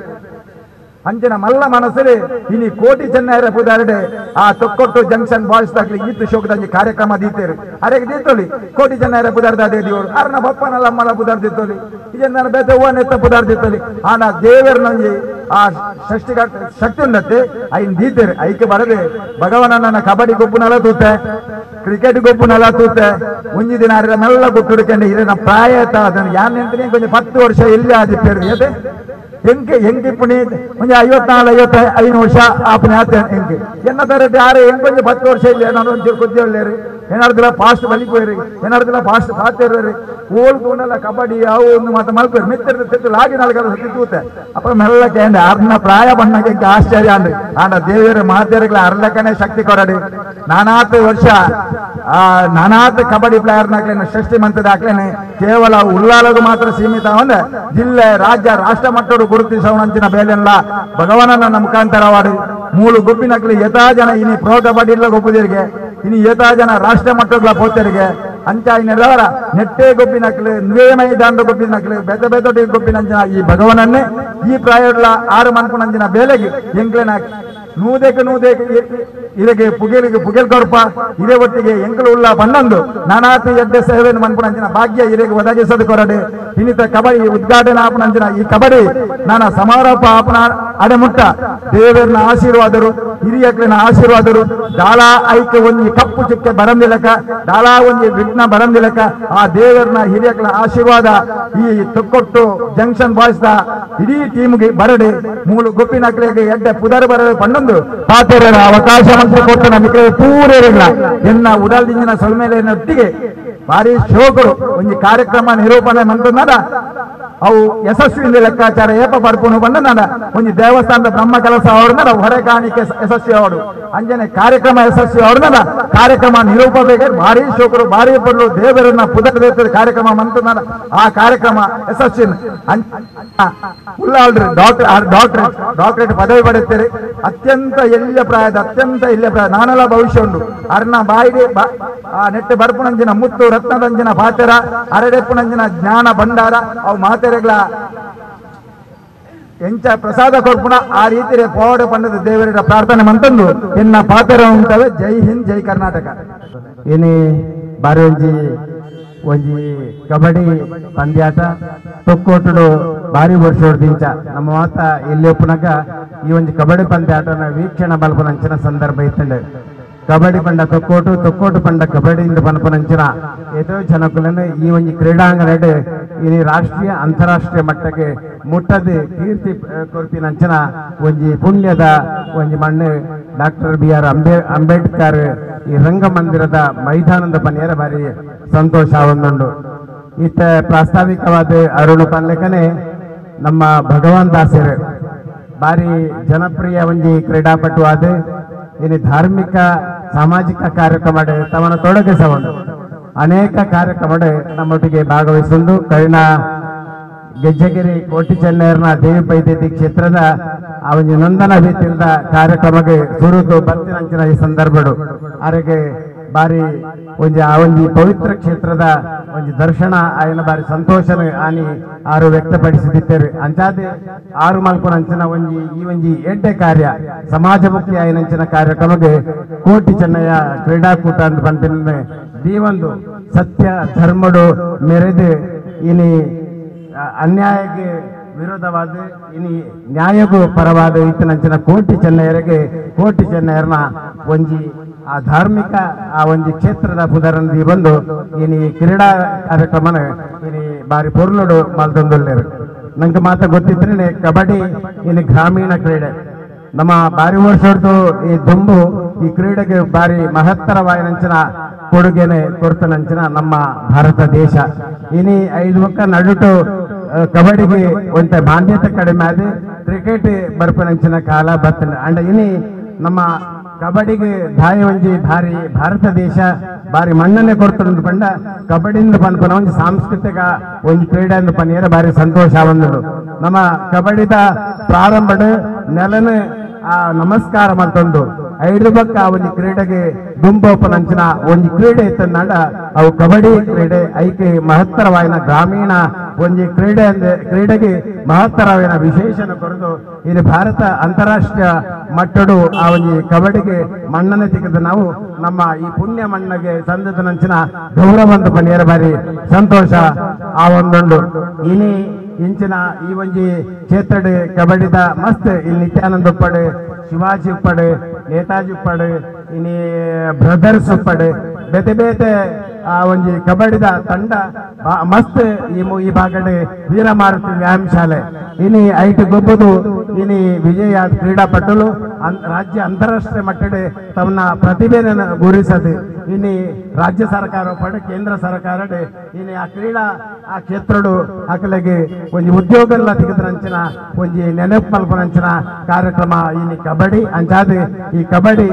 ಅಂಚಿನ ಮಲ್ಲ ಮನಸ್ಸಲ್ಲಿ ಇನಿ ಕೋಟಿ ಚೆನ್ನಯ್ಯರ ಪುದಾರಡೆ ಆ ತೊಕ್ಕೊಟ್ಟು ಜಂಕ್ಷನ್ ಬಾಯ್ಸ್ ದಾಖಲೆ ಈತು ಶೋಕದಂಜಿ ಕಾರ್ಯಕ್ರಮ ದೀತೇರು ಅರೆಗೆ ದೀತೋಲಿ ಕೋಟಿ ಚೆನ್ನಯ್ಯರ ಪುದಾರ್ದ ಅದೇ ದೇವರು ಅರ್ನ ಬಪ್ಪನಲ್ಲ ಅಮ್ಮಲ ಪುದಾರ್ ದಿತ್ತೋಲಿ ಇದನ್ನ ಬೇತೆ ಹೂವ ನೆತ್ತ ಪುದಾರ್ ದಿತ್ತೋಲಿ ಆನ ದೇವರನಂಜಿ ಆ ಷಷ್ಠಿ ಶಕ್ತಿ ಉಂಡತ್ತೆ ಐನ್ ದೀತೇರು ಐಕೆ ಬರದೆ ಭಗವನನ್ನ ಕಬಡ್ಡಿ ಗೊಬ್ಬುನಲ್ಲ ತೂತೆ ಕ್ರಿಕೆಟ್ ಗೊಬ್ಬುನಲ್ಲ ತೂತೆ ಒಂಜಿ ದಿನ ಅರ ಮೆಲ್ಲ ಗುಟ್ಟುಡ್ಕೊಂಡು ಇರನ ಪ್ರಾಯ ಅದನ್ನು ಯಾನ್ ಅಂತೀನಿ ಕೊಂಚ 10 ವರ್ಷ ಎಲ್ಲಿ ಆದಿಪ್ಪೇರು ಏತೆ ಹೆಂಗೆ ಹೆಂಗೆ ಪುಣಿ ಒಂಜಿ 54 55 ವರ್ಷ ಆಪನೆ ಆತ ಹೆಂಗೆ ಎನ್ನ ತರತೆ ಯಾರು ಹೆಂಗೆ ಒಂಜಿ 10 ವರ್ಷ ಇಲ್ಲ ನಾನು ಒಂಚೂರು ಕುದ್ದಿಳ್ಲೇರಿ ಏನಾರ್ದಿಲ್ಲ ಫಾಸ್ಟ್ ಬಲಿಪೋಯ್ರಿ ಏನಾರ್ದಿಲ್ಲ ಫಾಸ್ಟ್ ಪಾತಿರ್ರಿ ಓಲ್ ತೂನಲ್ಲ ಕಬಡ್ಡಿ ಯಾವ ಒಂದು ಮಾತ ಮಲ್ಪೇರಿ ಮಿತ್ರದ ತೆತ್ತು ಲಾಗಿ ನಾಲ್ಕು ಸತಿ ತೂತೆ ಅಪ್ಪ ಮೆಲ್ಲ ಕೇಂದ್ರ ಅರ್ನ ಪ್ರಾಯ ಬಣ್ಣಕ್ಕೆ ಆಶ್ಚರ್ಯ ಅಂದ್ರಿ ಆಂಡ ದೇವಿಯರ ಮಾತೆರಗಳ ಅರ್ಲಕ್ಕನೆ ಶಕ್ತಿ ಕೊರಡಿ ನಾನಾತು ವರ್ಷ ಆ ನಾನಾತು ಕಬಡ್ಡಿ ಪ್ಲೇಯರ್ನಾಗ್ಲೇನೆ ಷಷ್ಠಿ ಮಂತದ ಹಾಕ್ಲೇನೆ ಕೇವಲ ಉಲ್ಲಾಲಗೂ ಮಾತ್ರ ಸೀಮಿತ ಅಂದ್ರೆ ಜಿಲ್ಲೆ ರಾಜ್ಯ ರಾಷ್ಟ್ರ ಮಟ್ಟದ ಗುರುತಿಸವನಂಚಿನ ಬೇಲೆಲ್ಲ ಭಗವನನ ಮುಖಾಂತರವಾಡಿ ಮೂಲು ಗುಬ್ಬಿನಕ್ಲಿ ಯಥಾ ಜನ ಇನಿ ಪ್ರೋ ಕಬಡ್ಡಿ ಇಲ್ಲ ಗೊಬ್ಬುದಿರಿಗೆ ಇನಿ ಯಥಾ ಜನ ರಾಷ್ಟ್ರ ಮಟ್ಟಗಳ ಪೋತರಿಗೆ ಅಂಚ ಇನ್ನೆಲ್ಲವರ ನೆಟ್ಟೆ ಗೊಬ್ಬಿನಕ್ಲು ನ್ವೇ ಮೈದಾನದ ಗೊಬ್ಬಿನಕ್ಲು ಬೇತೆ ಬೇತೊಟ್ಟಿ ಗೊಬ್ಬಿನಂಚಿನ ಈ ಭಗವನನ್ನೇ ಈ ಪ್ರಾಯಡ್ಲ 6 ಮನ್ಪುನಂಚಿನ ಬೇಲೆಗೆ ಎಂಕ್ಲೆನ ನೂದೆಗೆ ನೂದೆಗೆ ಇರಗೆ ಪುಗೆಲಿಗೆ ಪುಗೆಲ್ ಕೊರ್ಪ ಇದೇ ಒಟ್ಟಿಗೆ ಎಂಕಲು ಉಳ್ಳ ಪನ್ನೊಂದು ನಾನಾತಿ ಎಡ್ಡೆ ಸೇವೆಯನ್ನು ಮನ್ಪುನಂಚಿನ ಭಾಗ್ಯ ಇರೆಗೆ ಒದಗಿಸದು ಕೊರಡೆ ಇನ್ನಿತ ಕಬಡ್ಡಿ ಉದ್ಘಾಟನೆ ಆಪನಂಚಿನ ಈ ಕಬಡ್ಡಿ ನಾನ ಸಮಾರೋಪ ಆಪನ ಅಡೆಮುಟ್ಟ ದೇವರನ್ನ ಆಶೀರ್ವಾದರು ಹಿರಿಯಕ್ಲಿನ ಆಶೀರ್ವಾದರು ದಾಳಾ ಐಕೆ ಒಂಜಿ ಕಪ್ಪು ಚುಕ್ಕೆ ಬರಂದಿಲಕ ದಾಳಾ ಒಂಜಿ ವಿಘ್ನ ಬರಂದಿಲಕ ಆ ದೇವರನ್ನ ಹಿರಿಯಕ್ಲ ಆಶೀರ್ವಾದ ಈ ತೊಕ್ಕೊಟ್ಟು junction boys the ಇಡೀ ಟೀಮ್ಗೆ ಬರಡೆ ಮೂಲು ಗುಪ್ಪಿನಕ್ಲಿಗೆ ಎಡ್ಡೆ ಪುದರ್ ಬರಡೆ ಪನ್ನೊಂದು ಪಾತೆರ ಅವಕಾಶ ಮಂತ್ರ ಕೊಟ್ಟು ನಮಗೆ ಪೂರೇರಿಲ್ಲ ಎನ್ನ ಉಡಲ್ದಿಂಜಿನ ಸೊಲ್ಮೇಲೆನೊಟ್ಟಿಗೆ ಭಾರಿ ಶೋಕರು ಒಂಜಿ ಕಾರ್ಯಕ್ರಮ ನಿರೂಪಣೆ ಮಂತಂದ ಅವು ಯಶಸ್ವಿಯಿಂದ ಲೆಕ್ಕಾಚಾರ ಏಪ ಪರ್ಪುನು ಬಂದ ಒಂಜಿ ದೇವಸ್ಥಾನದ ಬ್ರಹ್ಮ ಕೆಲಸ ಅವ್ರನ್ನ ಹೊರೆ ಕಾಣಿಕೆ ಯಶಸ್ವಿ ಅವರು ಅಂಜನೆ ಕಾರ್ಯಕ್ರಮ ಯಶಸ್ವಿ ಅವ್ರನ್ನ ಕಾರ್ಯಕ್ರಮ ನಿರೂಪಬೇಕು ಭಾರಿ ಶೋಕರು ಭಾರಿ ಪಡ್ಲು ದೇವರನ್ನ ಪುದಕ ಕಾರ್ಯಕ್ರಮ ಮಂತಂದ ಆ ಕಾರ್ಯಕ್ರಮ ಯಶಸ್ವಿ ಉಲ್ಲಾಳ್ರಿ ಡಾಕ್ಟರ್ ಡಾಕ್ಟರೇಟ್ ಪದವಿ ಪಡೆಯುತ್ತಾರೆ ಅತ್ಯಂತ ಎಲ್ಲಿಯ ಪ್ರಾಯದ ಅತ್ಯಂತ ಎಲ್ಲಿಯ ಪ್ರಾಯ ನಾನೆಲ್ಲ ಭವಿಷ್ಯ ಉಂಟು ಅರ್ನ ಬಾಯಿಗೆ ಆ ನೆಟ್ಟೆ ಬರ್ಪುಣಂಜಿನ ಮುತ್ತು ರತ್ನದಂಜಿನ ಪಾತೆರ ಅರಡೆಪ್ಪುಣಂಜಿನ ಜ್ಞಾನ ಭಂಡಾರ ಅವು ಮಾತೆರೆಗಳ ಎಂಚ ಪ್ರಸಾದ ಕೊರ್ಪುಣ ಆ ರೀತಿ ಪೋಡ ಪಂಡದ ದೇವರ ಪ್ರಾರ್ಥನೆ ಮಂತಂದು ಎನ್ನ ಪಾತೆರ ಉಂಟವೆ. ಜೈ ಹಿಂದ್, ಜೈ ಕರ್ನಾಟಕ. ಇನಿ ಬಾರಿ ಒಂಜಿ ಒಂಜಿ ಕಬಡ್ಡಿ ಪಂದ್ಯಾಟ ತೊಕ್ಕೋಟುಡು ಬಾರಿ ವರ್ಷ ನಮ್ಮ ಮಾತ ಇಲ್ಲಿ ಒಪ್ಪುನಗ ಈ ಒಂಜಿ ಕಬಡ್ಡಿ ಪಂದ್ಯಾಟನ ವೀಕ್ಷಣೆ ಮಲ್ಪುನಂಚಿನ ಸಂದರ್ಭ ಇತ್ತಂಡು. ಕಬಡ್ಡಿ ಪಂಡ ತೊಕ್ಕೋಟು, ತೊಕ್ಕೋಟು ಪಂಡ ಕಬಡ್ಡಿ ಪನ್ಪುನಂಚಿನ ಏತೋ ಜನಕುలను ಈ ಒಂಜಿ ಕ್ರೀಡಾಂಗಣಡ್ ಇನಿ ರಾಷ್ಟ್ರೀಯ ಅಂತಾರಾಷ್ಟ್ರೀಯ ಮಟ್ಟಕ್ಕೆ ಮುಟ್ಟದ ಕೀರ್ತಿ ಕೊರ್ಪಿನಂಚಿನ ಒಂಜಿ ಪುಣ್ಯದ ಒಂಜಿ ಮಣ್ಣು doctor B R Ambedkar ಈ ರಂಗಮಂದಿರದ ಮೈದಾನದ ಪನ್ಯರ ಬಾರಿ ಸಂತೋಷ ಒಂದುಂಡು. ಇತ್ತ ಪ್ರಾಸ್ತಾವಿಕವಾದ ಅರುಣ ಪನ್ಲೆಕನೆ ನಮ್ಮ ಭಗವಾನ್ ದಾಸರು ಬಾರಿ ಜನಪ್ರಿಯ ಒಂಜಿ ಕ್ರೀಡಾಪಟು ಆದ ಇನ್ನು ಧಾರ್ಮಿಕ ಸಾಮಾಜಿಕ ಕಾರ್ಯಕ್ರಮ ತಮ್ಮನ್ನು ತೊಡಗಿಸಬಹುದು ಅನೇಕ ಕಾರ್ಯಕ್ರಮ ನಮ್ಮೊಟ್ಟಿಗೆ ಭಾಗವಹಿಸಿದ್ದು ಕರಿಣ ಗೆಜ್ಜೆಗಿರಿ ಕೋಟಿ ಚೆನ್ನೈರ್ನ ದೇವಿ ಪೈದೇತಿ ಕ್ಷೇತ್ರದ ಆ ಒಂದು ನಂದನ ರೀತಿಯಿಂದ ಕಾರ್ಯಕ್ರಮಕ್ಕೆ ಸುರುತು ಬರ್ತಿನಂಚಿನ ಈ ಸಂದರ್ಭಡು ಆರಿಗೆ ಬಾರಿ ಒಂಜಿ ಆ ಒಂಜಿ ಪವಿತ್ರ ಕ್ಷೇತ್ರದ ಒಂಜಿ ದರ್ಶನ ಆಯನ ಬಾರಿ ಸಂತೋಷನ ಆನಿ ಆರು ವ್ಯಕ್ತಪಡಿಸಿದ್ದಾರೆ. ಅಂಚಾದೆ ಆರು ಮಲ್ಪುನಂಚಿನ ಒಂಜಿ ಈ ಒಂಜಿ ಎಡ್ಡೆ ಕಾರ್ಯ ಸಮಾಜಮುಖಿ ಆಯನಂಚಿನ ಕಾರ್ಯಕ್ರಮಕ್ಕೆ ಕೋಟಿ ಚೆನ್ನಯ್ಯ ಕ್ರೀಡಾಕೂಟ ಅಂತ ಪನ್ಪಿನ ದೀವೊಂದು ಸತ್ಯ ಧರ್ಮಡು ಮೆರೆದು ಇನಿ ಅನ್ಯಾಯಕ್ಕೆ ವಿರೋಧವಾದ ಇನಿ ನ್ಯಾಯಕ್ಕೂ ಪರವಾದ ಇತ್ತಿನಂಚಿನ ಕೋಟಿ ಚೆನ್ನಯ್ಯರಿಗೆ ಕೋಟಿ ಚೆನ್ನಯ್ಯರನ ಒಂಜಿ ಆ ಧಾರ್ಮಿಕ ಆ ಒಂಜಿ ಕ್ಷೇತ್ರದ ಪುದರಂದಿ ಬಂದು ಇನಿ ಕ್ರೀಡಾ ಕಾರ್ಯಕ್ರಮನ ಇನಿ ಬಾರಿ ಪೊರ್ಲುಡು ಮಲ್ತೊಂದುಲ್ಲೇರು. ನಂಗೆ ಮಾತ ಗೊತ್ತಿದ್ರೆ ಕಬಡ್ಡಿ ಇನಿ ಗ್ರಾಮೀಣ ಕ್ರೀಡೆ. ನಮ್ಮ ಬಾರಿ ವರ್ಷದ್ದು ಈ ದುಂಬು ಈ ಕ್ರೀಡೆಗೆ ಬಾರಿ ಮಹತ್ತರವಾಯಿನಂಚಿನ ಕೊಡುಗೆನೆ ಕೊರ್ತನಂಚಿನ ನಮ್ಮ ಭಾರತ ದೇಶ. ಇನಿ 5 ಒಕ್ಕ ನಡುಟು ಕಬಡ್ಡಿಗೆ ಒಂತ ಮಾನ್ಯತೆ ಕಡಿಮೆ ಆದ ಕ್ರಿಕೆಟ್ ಬರ್ಪನಂಚಿನ ಕಾಲ ಬರ್ತದೆ. ಅಂಡ್ ಇನಿ ನಮ್ಮ ಕಬಡ್ಡಿಗೆ ದಾಯ ಒಂಜಿ ಭಾರಿ ಭಾರತ ದೇಶ ಬಾರಿ ಮಣ್ಣನ್ನೇ ಕೊಡ್ತುಂಡು ಪಂಡ ಕಬಡ್ಡಿಯಿಂದ ಪನ್ಪುನ ಒಂಜಿ ಸಾಂಸ್ಕೃತಿಕ ಒಂಜಿ ಕ್ರೀಡೆ ಅಂದು ಪನ್ನಿಯರ ಬಾರಿ ಸಂತೋಷ ಬಂದುಡು. ನಮ್ಮ ಕಬಡ್ಡಿದ ಪ್ರಾರಂಭಡ್ ನೆಲನೆ ಆ ನಮಸ್ಕಾರ ಮಲ್ತೊಂದು ಐದು ಬಕ್ಕ ಒಂಜಿ ಕ್ರೀಡೆಗೆ ದುಂಬೋಪನಂಚಿನ ಒಂಜಿ ಕ್ರೀಡೆ ಇತ್ತಂದಾಂಡ ಅವು ಕಬಡ್ಡಿ ಕ್ರೀಡೆ. ಐಕೆ ಮಹತ್ತರವಾಯಿನ ಗ್ರಾಮೀಣ ಒಂಜಿ ಕ್ರೀಡೆ ಅಂದ್ರೆ ಕ್ರೀಡೆಗೆ ಮಹತ್ತರವಾಯಿನ ವಿಶೇಷಣ ಕೊರದು ಇದು ಭಾರತ ಅಂತಾರಾಷ್ಟ್ರೀಯ ಮಟ್ಟಡು ಆ ಒಂಜಿ ಕಬಡ್ಡಿಗೆ ಮಣ್ಣನೆ ತೆಗೆದು ನಾವು ನಮ್ಮ ಈ ಪುಣ್ಯ ಮಣ್ಣಗೆ ಸಂದದನಂಚಿನ ಗೌರವ ಅಂತ ಪನ್ನಿಯರ ಬಾರಿ ಸಂತೋಷ ಆ ಒಂದುಂಡು. ಇನಿ ಇಂಚಿನ ಈ ಒಂಜಿ ಕ್ಷೇತ್ರಡ್ ಕಬಡ್ಡಿದ ಮಸ್ತ್ ಇಲ್ಲಿ ನಿತ್ಯಾನಂದ ಉಪ್ಪಡು, ಶಿವಾಜಿ ಉಪ್ಪಡು, ನೇತಾಜಿ ಉಪ್ಪಡು, ಇನಿ ಬ್ರದರ್ಸ್ ಉಪ್ಪಡು, ಬೇತೆ ಬೇತೆ ಆ ಒಂಜಿ ಕಬಡ್ಡಿದ ತಂಡ ಮಸ್ತ್ ಈ ಭಾಗಡ್ ವೀರಮಾರುತಿ ವ್ಯಾಯಾಮ ಶಾಲೆ ಇನಿ ಐಟು ಗೊಬ್ಬದು ಇನಿ ವಿಜಯ ಕ್ರೀಡಾಪಟುಲು ರಾಜ್ಯ ಅಂತಾರಾಷ್ಟ್ರೀಯ ಮಟ್ಟಡ್ ತಮ್ಮ ಪ್ರತಿಭೆಯನ್ನು ಗುರುಸದು ಇನಿ ರಾಜ್ಯ ಸರ್ಕಾರ ಪಡ ಕೇಂದ್ರ ಸರ್ಕಾರ ಇನಿ ಆ ಕ್ರೀಡಾ ಆ ಕ್ಷೇತ್ರಡು ಅಕಲೆಗೆ ಒಂಜಿ ಉದ್ಯೋಗ ತೆಗೆದ್ರಂಚಿನ ಒಂಜಿ ನೆನಪು ಮಲ್ಪನಂಚಿನ ಕಾರ್ಯಕ್ರಮ ಇನಿ ಕಬಡ್ಡಿ. ಅಂಚಾದ ಈ ಕಬಡ್ಡಿ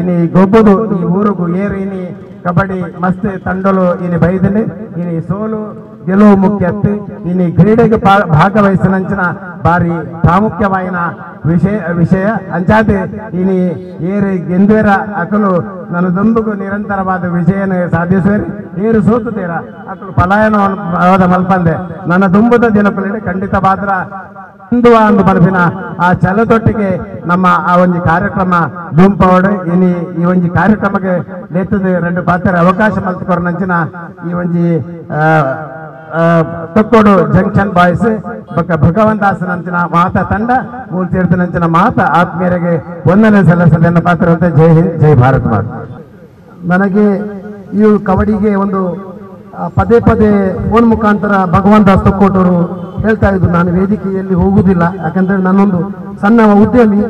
ಇನಿ ಗೊಬ್ಬದು ಈ ಊರುಗು ಏರು ಇನಿ ಕಬಡ್ಡಿ ಮಸ್ತ್ ತಂಡಲು ಇನಿ ಬೈದನೆ ಇನಿ ಸೋಲು ಗೆಲುವು ಮುಖ್ಯತ್ತು ಇನಿ ಕ್ರೀಡೆಗೆ ಭಾಗವಹಿಸಿನಂಚಿನ ಬಾರಿ ಪ್ರಾಮುಖ್ಯವಾಯಿನ ವಿಷಯ. ಅಂಚಾದ ಇನಿ ಏರು ಗೆಂದ್ವೇರ ಅಕಲು ನನ್ನ ದುಂಬುಗು ನಿರಂತರವಾದ ವಿಜಯನ ಸಾಧಿಸುವೇರಿ, ಏರು ಸೋತುತ್ತೀರ ಅಕಲು ಪಲಾಯನವಾದ ಮಲ್ಪಂದೆ ನನ್ನ ದುಂಬುದ ದಿನಕುಲಿಡೆ ಖಂಡಿತ ಮಾತ್ರ ಹಿಂದುವ ಅಂದು ಪನ್ಪಿನ ಆ ಛಲದೊಟ್ಟಿಗೆ ನಮ್ಮ ಆ ಒಂಜಿ ಕಾರ್ಯಕ್ರಮ ದುಂಪವಡು. ಇನಿ ಈ ಒಂಜಿ ಕಾರ್ಯಕ್ರಮಕ್ಕೆ ಲೇತದ 2 ಪಾತ್ರ ಅವಕಾಶ ಮಲ್ತುಕೊರ್ನಂಚಿನ ಈ ಒಂಜಿ ತೊಕ್ಕೋಡು ಜಂಕ್ಷನ್ ಬಾಯ್ಸ್ ಬಕ್ಕ ಭಗವಂತಾಸನಂಚಿನ ಮಾತಾ ತಂಡ ಮೂಲ ತೀರ್ಥನಂಚಿನ ಮಾತಾ ಆತ್ಮೀಯರಿಗೆ ವಂದನೆ ಸಲ್ಲಿಸಲೆನ್ನ ಪಾತ್ರ. ಜೈ ಹಿಂದ್, ಜೈ ಭಾರತ್ ಮಾತಾ. ನನಗೆ ಈ ಕಬಡ್ಡಿಗೆ ಒಂದು ಪದೇ ಪದೇ ಫೋನ್ ಮುಖಾಂತರ ಭಗವಾನ್ ದಾಸ್ ತೊಕ್ಕೋಟವರು ಹೇಳ್ತಾ ಇದ್ರು, ನಾನು ವೇದಿಕೆಯಲ್ಲಿ ಹೋಗುವುದಿಲ್ಲ, ಯಾಕಂದರೆ ನಾನೊಂದು ಸಣ್ಣ ಉದ್ಯಮಿ,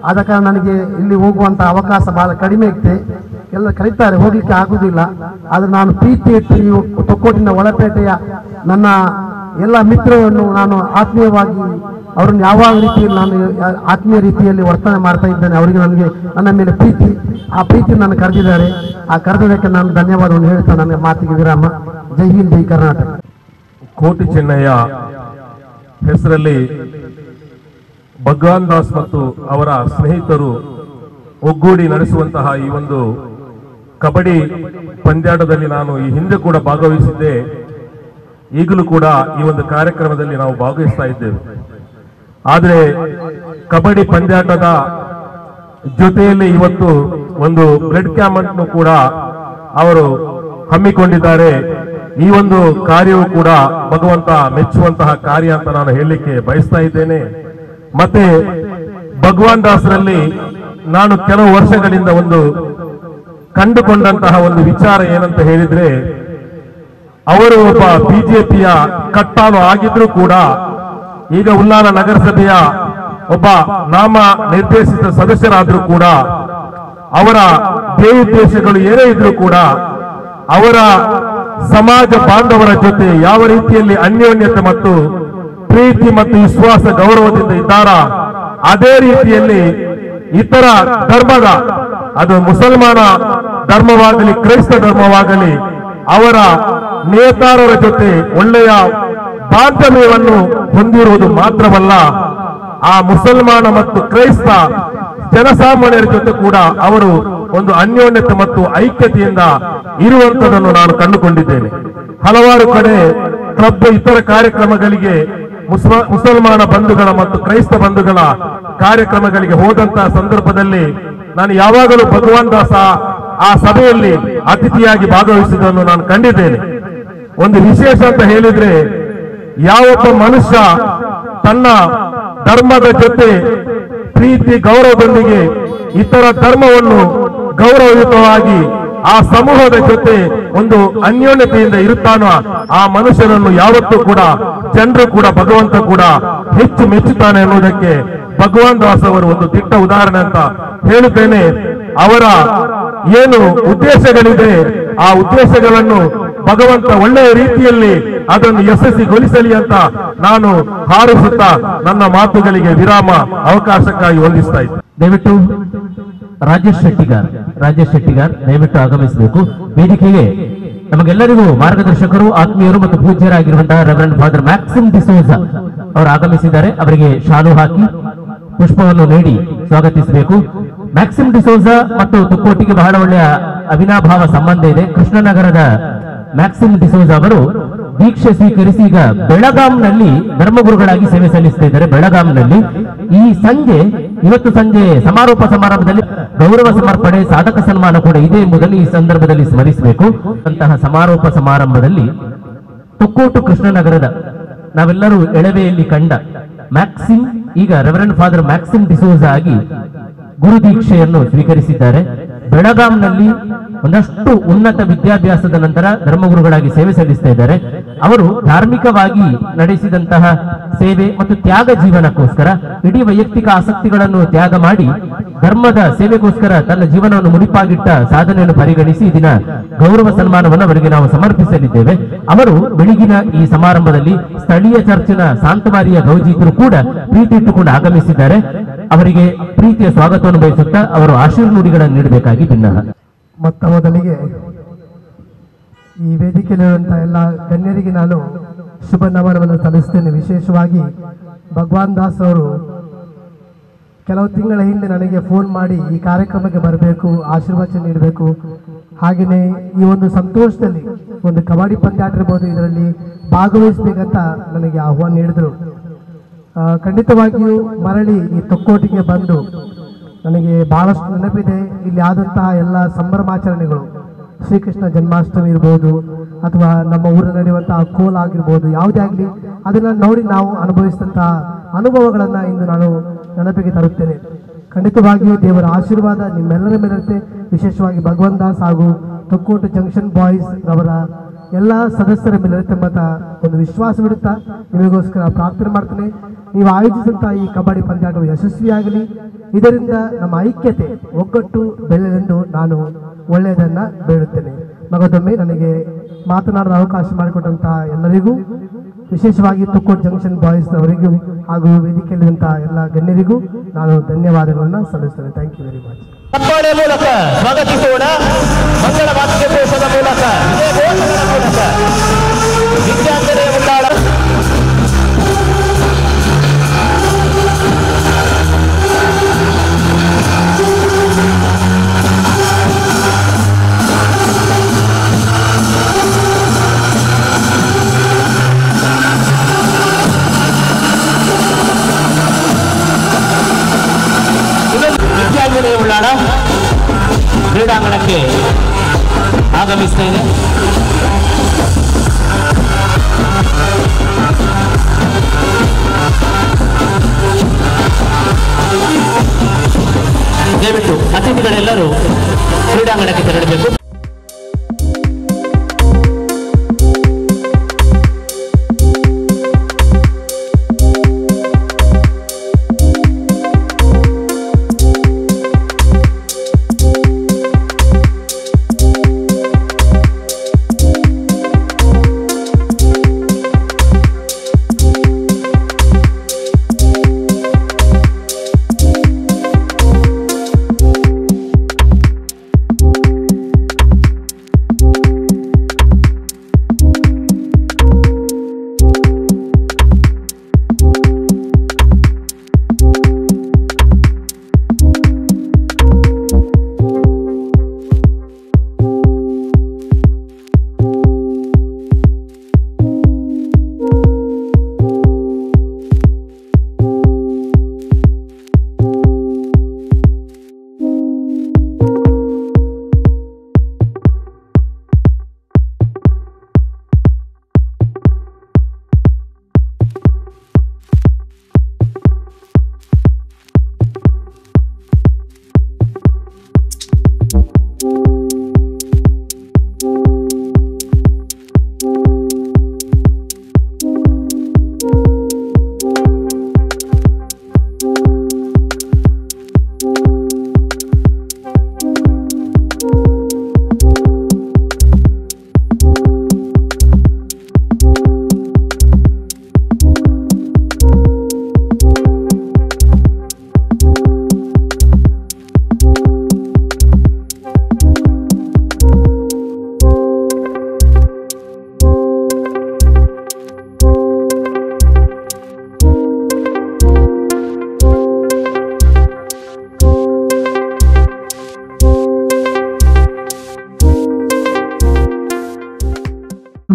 ಆದ ಕಾರಣ ನನಗೆ ಇಲ್ಲಿ ಹೋಗುವಂಥ ಅವಕಾಶ ಬಹಳ ಕಡಿಮೆ ಇತ್ತು, ಎಲ್ಲ ಕರೀತಾರೆ, ಹೋಗಲಿಕ್ಕೆ ಆಗುವುದಿಲ್ಲ. ಆದರೆ ನಾನು ಪ್ರೀತಿ ಇಟ್ಟು ಈ ತೊಕ್ಕೋಟಿನ ಒಳಪೇಟೆಯ ನನ್ನ ಎಲ್ಲ ಮಿತ್ರರನ್ನು ನಾನು ಆತ್ಮೀಯವಾಗಿ ಅವರನ್ನು ಯಾವ ರೀತಿಯಲ್ಲಿ ನಾನು ಆತ್ಮೀಯ ರೀತಿಯಲ್ಲಿ ವರ್ತನೆ ಮಾಡ್ತಾ ಇದ್ದೇನೆ, ಅವರಿಗೆ ನನಗೆ ನನ್ನ ಮೇಲೆ ಪ್ರೀತಿ, ಆ ಪ್ರೀತಿ ನಾನು ಕರೆದಿದ್ದಾರೆ, ಆ ಕರೆದಕ್ಕೆ ನಾನು ಧನ್ಯವಾದವನ್ನು ಹೇಳ್ತಾ ನನ್ನ ಮಾತಿಗೆ ವಿರಾಮ. ಜೈ ಹಿಂದ್, ಜೈ ಕರ್ನಾಟಕ. ಕೋಟಿ ಚೆನ್ನಯ್ಯ ಹೆಸರಲ್ಲಿ ಭಗವಾನ್ ದಾಸ್ ಮತ್ತು ಅವರ ಸ್ನೇಹಿತರು ಒಗ್ಗೂಡಿ ನಡೆಸುವಂತಹ ಈ ಒಂದು ಕಬಡ್ಡಿ ಪಂದ್ಯಾಟದಲ್ಲಿ ನಾನು ಈ ಹಿಂದೆ ಕೂಡ ಭಾಗವಹಿಸಿದ್ದೆ, ಈಗಲೂ ಕೂಡ ಈ ಒಂದು ಕಾರ್ಯಕ್ರಮದಲ್ಲಿ ನಾವು ಭಾಗವಹಿಸ್ತಾ ಇದ್ದೇವೆ. ಆದರೆ ಕಬಡ್ಡಿ ಪಂದ್ಯಾಟದ ಜೊತೆಯಲ್ಲಿ ಇವತ್ತು ಒಂದು ಬ್ಲಡ್ ಕ್ಯಾಂಪ್ ಅನ್ನು ಕೂಡ ಅವರು ಹಮ್ಮಿಕೊಂಡಿದ್ದಾರೆ. ಈ ಒಂದು ಕಾರ್ಯವೂ ಕೂಡ ಭಗವಂತ ಮೆಚ್ಚುವಂತಹ ಕಾರ್ಯ ಅಂತ ನಾನು ಹೇಳಲಿಕ್ಕೆ ಬಯಸ್ತಾ ಇದ್ದೇನೆ. ಮತ್ತೆ ಭಗವಾನ್ ದಾಸರಲ್ಲಿ ನಾನು ಕೆಲವು ವರ್ಷಗಳಿಂದ ಒಂದು ಕಂಡುಕೊಂಡಂತಹ ಒಂದು ವಿಚಾರ ಏನಂತ ಹೇಳಿದ್ರೆ, ಅವರು ಒಬ್ಬ ಬಿಜೆಪಿಯ ಕಟ್ಟಾಳು ಆಗಿದ್ರೂ ಕೂಡ ಈಗ ಉಲ್ಲಾಲ ನಗರಸಭೆಯ ಒಬ್ಬ ನಾಮ ನಿರ್ದೇಶಿತ ಸದಸ್ಯರಾದ್ರೂ ಕೂಡ ಅವರ ಧ್ಯೇಯೋದ್ದೇಶಗಳು ಏನೇ ಇದ್ರೂ ಕೂಡ ಅವರ ಸಮಾಜ ಬಾಂಧವರ ಜೊತೆ ಯಾವ ರೀತಿಯಲ್ಲಿ ಅನ್ಯೋನ್ಯತೆ ಮತ್ತು ಪ್ರೀತಿ ಮತ್ತು ವಿಶ್ವಾಸ ಗೌರವದಿಂದ ಇದ್ದಾರಾ, ಅದೇ ರೀತಿಯಲ್ಲಿ ಇತರ ಧರ್ಮದ, ಅದು ಮುಸಲ್ಮಾನ ಧರ್ಮವಾಗಲಿ ಕ್ರೈಸ್ತ ಧರ್ಮವಾಗಲಿ, ಅವರ ನೇತಾರರ ಜೊತೆ ಒಳ್ಳೆಯ ಬಾಂಧವ್ಯವನ್ನು ಹೊಂದಿರುವುದು ಮಾತ್ರವಲ್ಲ, ಆ ಮುಸಲ್ಮಾನ ಮತ್ತು ಕ್ರೈಸ್ತ ಜನಸಾಮಾನ್ಯರ ಜೊತೆ ಕೂಡ ಅವರು ಒಂದು ಅನ್ಯೋನ್ಯತೆ ಮತ್ತು ಐಕ್ಯತೆಯಿಂದ ಇರುವಂತದನ್ನು ನಾನು ಕಂಡುಕೊಂಡಿದ್ದೇನೆ. ಹಲವಾರು ಕಡೆ ಕ್ಲಬ್ ಇತರ ಕಾರ್ಯಕ್ರಮಗಳಿಗೆ ಮುಸಲ್ಮಾನ ಬಂಧುಗಳ ಮತ್ತು ಕ್ರೈಸ್ತ ಬಂಧುಗಳ ಕಾರ್ಯಕ್ರಮಗಳಿಗೆ ಹೋದಂತಹ ಸಂದರ್ಭದಲ್ಲಿ ನಾನು ಯಾವಾಗಲೂ ಭಗವಾನ್ ದಾಸ ಆ ಸಭೆಯಲ್ಲಿ ಅತಿಥಿಯಾಗಿ ಭಾಗವಹಿಸಿದ್ದನ್ನು ನಾನು ಕಂಡಿದ್ದೇನೆ. ಒಂದು ವಿಶೇಷ ಅಂತ ಹೇಳಿದ್ರೆ, ಯಾವೊಬ್ಬ ಮನುಷ್ಯ ತನ್ನ ಧರ್ಮದ ಜೊತೆ ಪ್ರೀತಿ ಗೌರವದೊಂದಿಗೆ ಇತರ ಧರ್ಮವನ್ನು ಗೌರವಯುತವಾಗಿ ಆ ಸಮೂಹದ ಜೊತೆ ಒಂದು ಅನ್ಯೋನ್ಯತೆಯಿಂದ ಇರುತ್ತಾನೋ ಆ ಮನುಷ್ಯನನ್ನು ಯಾವತ್ತೂ ಕೂಡ ಜನರು ಕೂಡ ಭಗವಂತ ಕೂಡ ಹೆಚ್ಚು ಮೆಚ್ಚುತ್ತಾನೆ ಅನ್ನುವುದಕ್ಕೆ ಭಗವಾನ್ ದಾಸ್ ಅವರು ಒಂದು ದಿಟ್ಟ ಉದಾಹರಣೆ ಅಂತ ಹೇಳುತ್ತೇನೆ. ಅವರ ಏನು ಉದ್ದೇಶಗಳಿದೆ ಆ ಉದ್ದೇಶಗಳನ್ನು ಭಗವಂತ ಒಳ್ಳೆಯ ರೀತಿಯಲ್ಲಿ ಅದನ್ನು ಯಶಸ್ವಿಗೊಳಿಸಲಿ ಅಂತ ನಾನು ಹಾರಿಸುತ್ತಾ ನನ್ನ ಮಾತುಗಳಿಗೆ ವಿರಾಮ ಅವಕಾಶಕ್ಕಾಗಿ ವಂದಿಸ್ತಾ ಇದ್ದೆ. ದಯವಿಟ್ಟು ರಾಜೇಶ್ ಶೆಟ್ಟಿಗಾರ್ ದಯವಿಟ್ಟು ಆಗಮಿಸಬೇಕು ವೇದಿಕೆಗೆ. ನಮಗೆಲ್ಲರಿಗೂ ಮಾರ್ಗದರ್ಶಕರು, ಆತ್ಮೀಯರು ಮತ್ತು ಪೂಜ್ಯರಾಗಿರುವಂತಹ reverend father Maxim D'Souza ಅವರು ಆಗಮಿಸಿದ್ದಾರೆ. ಅವರಿಗೆ ಶಾಲು ಹಾಕಿ ಪುಷ್ಪವನ್ನು ನೀಡಿ ಸ್ವಾಗತಿಸಬೇಕು. ಮ್ಯಾಕ್ಸಿಮ್ ಡಿಸೋಜ ಮತ್ತು ತುಕ್ಕೋಟಿಗೆ ಬಹಳ ಒಳ್ಳೆಯ ಅವಿನಾಭಾವ ಸಂಬಂಧ ಇದೆ. ಕೃಷ್ಣನಗರದ ಮ್ಯಾಕ್ಸಿಮ್ ಡಿಸೋಜ ಅವರು ದೀಕ್ಷೆ ಸ್ವೀಕರಿಸಿ ಈಗ ಬೆಳಗಾಂನಲ್ಲಿ ಧರ್ಮಗುರುಗಳಾಗಿ ಸೇವೆ ಸಲ್ಲಿಸ್ತಾ ಇದ್ದಾರೆ. ಬೆಳಗಾಂನಲ್ಲಿ ಈ ಸಂಜೆ, ಇವತ್ತು ಸಂಜೆ ಸಮಾರೋಪ ಸಮಾರಂಭದಲ್ಲಿ ಗೌರವ ಸಮರ್ಪಣೆ, ಸಾಧಕ ಸನ್ಮಾನ ಕೂಡ ಇದೆ ಎಂಬುದನ್ನು ಈ ಸಂದರ್ಭದಲ್ಲಿ ಸ್ಮರಿಸಬೇಕು. ಅಂತಹ ಸಮಾರೋಪ ಸಮಾರಂಭದಲ್ಲಿ ತುಕ್ಕೋಟು ಕೃಷ್ಣನಗರದ ನಾವೆಲ್ಲರೂ ಎಳವೆಯಲ್ಲಿ ಕಂಡ ಮ್ಯಾಕ್ಸಿಮ್ ಈಗ reverend father Maxim D'Souza ಆಗಿ ಗುರುದೀಕ್ಷೆಯನ್ನು ಸ್ವೀಕರಿಸಿದ್ದಾರೆ. ಬೆಳಗಾಂನಲ್ಲಿ ಒಂದಷ್ಟು ಉನ್ನತ ವಿದ್ಯಾಭ್ಯಾಸದ ನಂತರ ಧರ್ಮಗುರುಗಳಾಗಿ ಸೇವೆ ಸಲ್ಲಿಸ್ತಾ ಇದ್ದಾರೆ. ಅವರು ಧಾರ್ಮಿಕವಾಗಿ ನಡೆಸಿದಂತಹ ಸೇವೆ ಮತ್ತು ತ್ಯಾಗ ಜೀವನಕ್ಕೋಸ್ಕರ ಇಡೀ ವೈಯಕ್ತಿಕ ಆಸಕ್ತಿಗಳನ್ನು ತ್ಯಾಗ ಮಾಡಿ ಧರ್ಮದ ಸೇವೆಗೋಸ್ಕರ ತನ್ನ ಜೀವನವನ್ನು ಮುಡಿಪಾಗಿಟ್ಟ ಸಾಧನೆಯನ್ನು ಪರಿಗಣಿಸಿ ಈ ದಿನ ಗೌರವ ಸನ್ಮಾನವನ್ನು ಅವರಿಗೆ ನಾವು ಸಮರ್ಪಿಸಲಿದ್ದೇವೆ. ಅವರು ಬೆಳಗಿನ ಈ ಸಮಾರಂಭದಲ್ಲಿ ಸ್ಥಳೀಯ ಚರ್ಚಿನ ಸಾಂತಮಾರಿಯ ಗೌಜೀತರು ಕೂಡ ಪ್ರೀತಿ ಇಟ್ಟುಕೊಂಡು ಆಗಮಿಸಿದ್ದಾರೆ. ಅವರಿಗೆ ಪ್ರೀತಿಯ ಸ್ವಾಗತವನ್ನು ಬಯಸುತ್ತಾ ಅವರು ಆಶೀರ್ನುಡಿಗಳನ್ನು ನೀಡಬೇಕಾಗಿ ಭಿನ್ನ. ಮೊತ್ತ ಮೊದಲಿಗೆ ಈ ವೇದಿಕೆಯಲ್ಲಿರುವಂತಹ ಎಲ್ಲ ಗಣ್ಯರಿಗೆ ನಾನು ಶುಭ ನಮನವನ್ನು ಸಲ್ಲಿಸ್ತೇನೆ. ವಿಶೇಷವಾಗಿ ಭಗವಾನ್ ದಾಸ್ ಅವರು ಕೆಲವು ತಿಂಗಳ ಹಿಂದೆ ನನಗೆ ಫೋನ್ ಮಾಡಿ ಈ ಕಾರ್ಯಕ್ರಮಕ್ಕೆ ಬರಬೇಕು, ಆಶೀರ್ವಚನ ನೀಡಬೇಕು, ಹಾಗೆಯೇ ಈ ಒಂದು ಸಂತೋಷದಲ್ಲಿ ಒಂದು ಕಬಡ್ಡಿ ಪಂದ್ಯಾಟ ಇರ್ಬೋದು, ಇದರಲ್ಲಿ ಭಾಗವಹಿಸಬೇಕಂತ ನನಗೆ ಆಹ್ವಾನ ನೀಡಿದರು. ಖಂಡಿತವಾಗಿಯೂ ಮರಳಿ ಈ ತೊಕ್ಕೋಟಿಗೆ ಬಂದು ನನಗೆ ಭಾಳಷ್ಟು ನೆನಪಿದೆ. ಇಲ್ಲಿ ಆದಂತಹ ಎಲ್ಲ ಸಂಭ್ರಮಾಚರಣೆಗಳು, ಶ್ರೀಕೃಷ್ಣ ಜನ್ಮಾಷ್ಟಮಿ ಇರ್ಬೋದು ಅಥವಾ ನಮ್ಮ ಊರಲ್ಲಿ ನಡೆಯುವಂತಹ ಕೋಲ ಆಗಿರ್ಬೋದು, ಯಾವುದೇ ಆಗಲಿ ಅದನ್ನು ನೋಡಿ ನಾವು ಅನುಭವಿಸಿದಂತಹ ಅನುಭವಗಳನ್ನು ಇಂದು ನಾನು ನೆನಪಿಗೆ ತರುತ್ತೇನೆ. ಖಂಡಿತವಾಗಿಯೂ ದೇವರ ಆಶೀರ್ವಾದ ನಿಮ್ಮೆಲ್ಲರ ಮೇಲಿರುತ್ತೆ. ವಿಶೇಷವಾಗಿ ಭಗವಂತ ದಾಸ್ ಹಾಗೂ ತೊಕ್ಕೋಟು ಜಂಕ್ಷನ್ ಬಾಯ್ಸ್ ಅವರ ಎಲ್ಲ ಸದಸ್ಯರ ಮೇಲಿರುತ್ತೆ ಎಂಬ ಒಂದು ವಿಶ್ವಾಸವಿಡುತ್ತಾ ನಿಮಗೋಸ್ಕರ ಪ್ರಾರ್ಥನೆ ಮಾಡ್ತೇನೆ. ನೀವು ಆಯೋಜಿಸಿದಂಥ ಈ ಕಬಡ್ಡಿ ಪಂದ್ಯಾಟವು ಯಶಸ್ವಿಯಾಗಲಿ, ಇದರಿಂದ ನಮ್ಮ ಐಕ್ಯತೆ ಒಗ್ಗಟ್ಟು ಬೆಳೆಯಲೆಂದು ನಾನು ಒಳ್ಳೆಯದನ್ನು ಬೇಡುತ್ತೇನೆ. ಮಗದೊಮ್ಮೆ ನನಗೆ ಮಾತನಾಡಲು ಅವಕಾಶ ಮಾಡಿಕೊಟ್ಟಂತಹ ಎಲ್ಲರಿಗೂ, ವಿಶೇಷವಾಗಿ ತುಕ್ಕೋಟ್ ಜಂಕ್ಷನ್ ಬಾಯ್ಸ್ ಅವರಿಗೂ ಹಾಗೂ ವೇದಿಕೆಯಲ್ಲಿರುವಂತಹ ಎಲ್ಲ ಗಣ್ಯರಿಗೂ ನಾನು ಧನ್ಯವಾದಗಳನ್ನು ಸಲ್ಲಿಸ್ತೇನೆ. Thank you very much. ಚಪ್ಪಾಳೆ ಮೂಲಕ ಸ್ವಾಗತಿಸೋಣ. ಮಂಗಳ ವಾದ್ಯಘೋಷದ ಮೂಲಕ, ವಿಜಯಘೋಷದ ಮೂಲಕ ವಿದ್ಯಾರ್ಥಿಗಳ ಉಳ್ಳಾಳ ವಿದ್ಯಾಂಜನೇಯ ಉಳ್ಳಾಳ ಕ್ರೀಡಾಂಗಣಕ್ಕೆ ಆಗಮಿಸ್ತಾ ಇದೆ. ದಯವಿಟ್ಟು ಅತಿಥಿಗಳೆಲ್ಲರೂ ಕ್ರೀಡಾಂಗಣಕ್ಕೆ ತೆರಳಬೇಕು.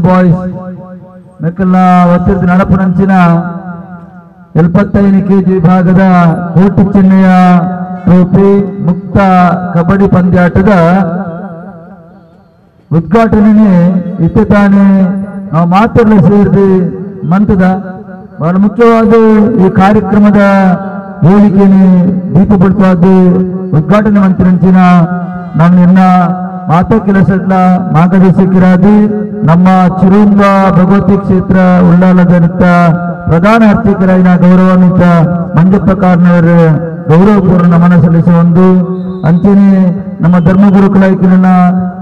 ಬಾಯ್ಸ್ ಮೆಕ್ಕಲ್ಲ ಒತ್ತಿರದ ನಡಪುನಂಚಿನ 75 ಕೆಜಿ ವಿಭಾಗದ ಕೋಟಿ ಚೆನ್ನಯ್ಯ ಟ್ರೋಫಿ ಮುಕ್ತ ಕಬಡ್ಡಿ ಪಂದ್ಯಾಟದ ಉದ್ಘಾಟನೆ ಇತ್ತೆ ತಾನೇ ನಾವು ಮಾತಾಡಲು ಸೇರಿದ ಮಂತದ ಬಹಳ ಮುಖ್ಯವಾದ ಈ ಕಾರ್ಯಕ್ರಮದ ವೇದಿಕೆಯನ್ನು ದೀಪ ಪಡ್ತಾದ ಉದ್ಘಾಟನೆ ಮಂತ್ರಂಚಿನ ನಾನು ನಿನ್ನ ಮಾತಾ ಕೆಲಸದ ಮಾರ್ಗದರ್ಶಕರಾಗಿ ನಮ್ಮ ಚಿರುಂಬ ಭಗವತಿ ಕ್ಷೇತ್ರ ಉಳ್ಳಾಲದ ಪ್ರಧಾನ ಅರ್ಚಕರಾಗಿನ ಗೌರವಾನ್ವಿತ ಮಂಜಪ್ಪ ಕಾರ್ನವರ ಗೌರವಪೂರ್ಣ ನಮನ ಸಲ್ಲಿಸುವ ಒಂದು ಅಂಚನೆ ನಮ್ಮ ಧರ್ಮಗುರುಕುಲಾಯ್ಕಿನ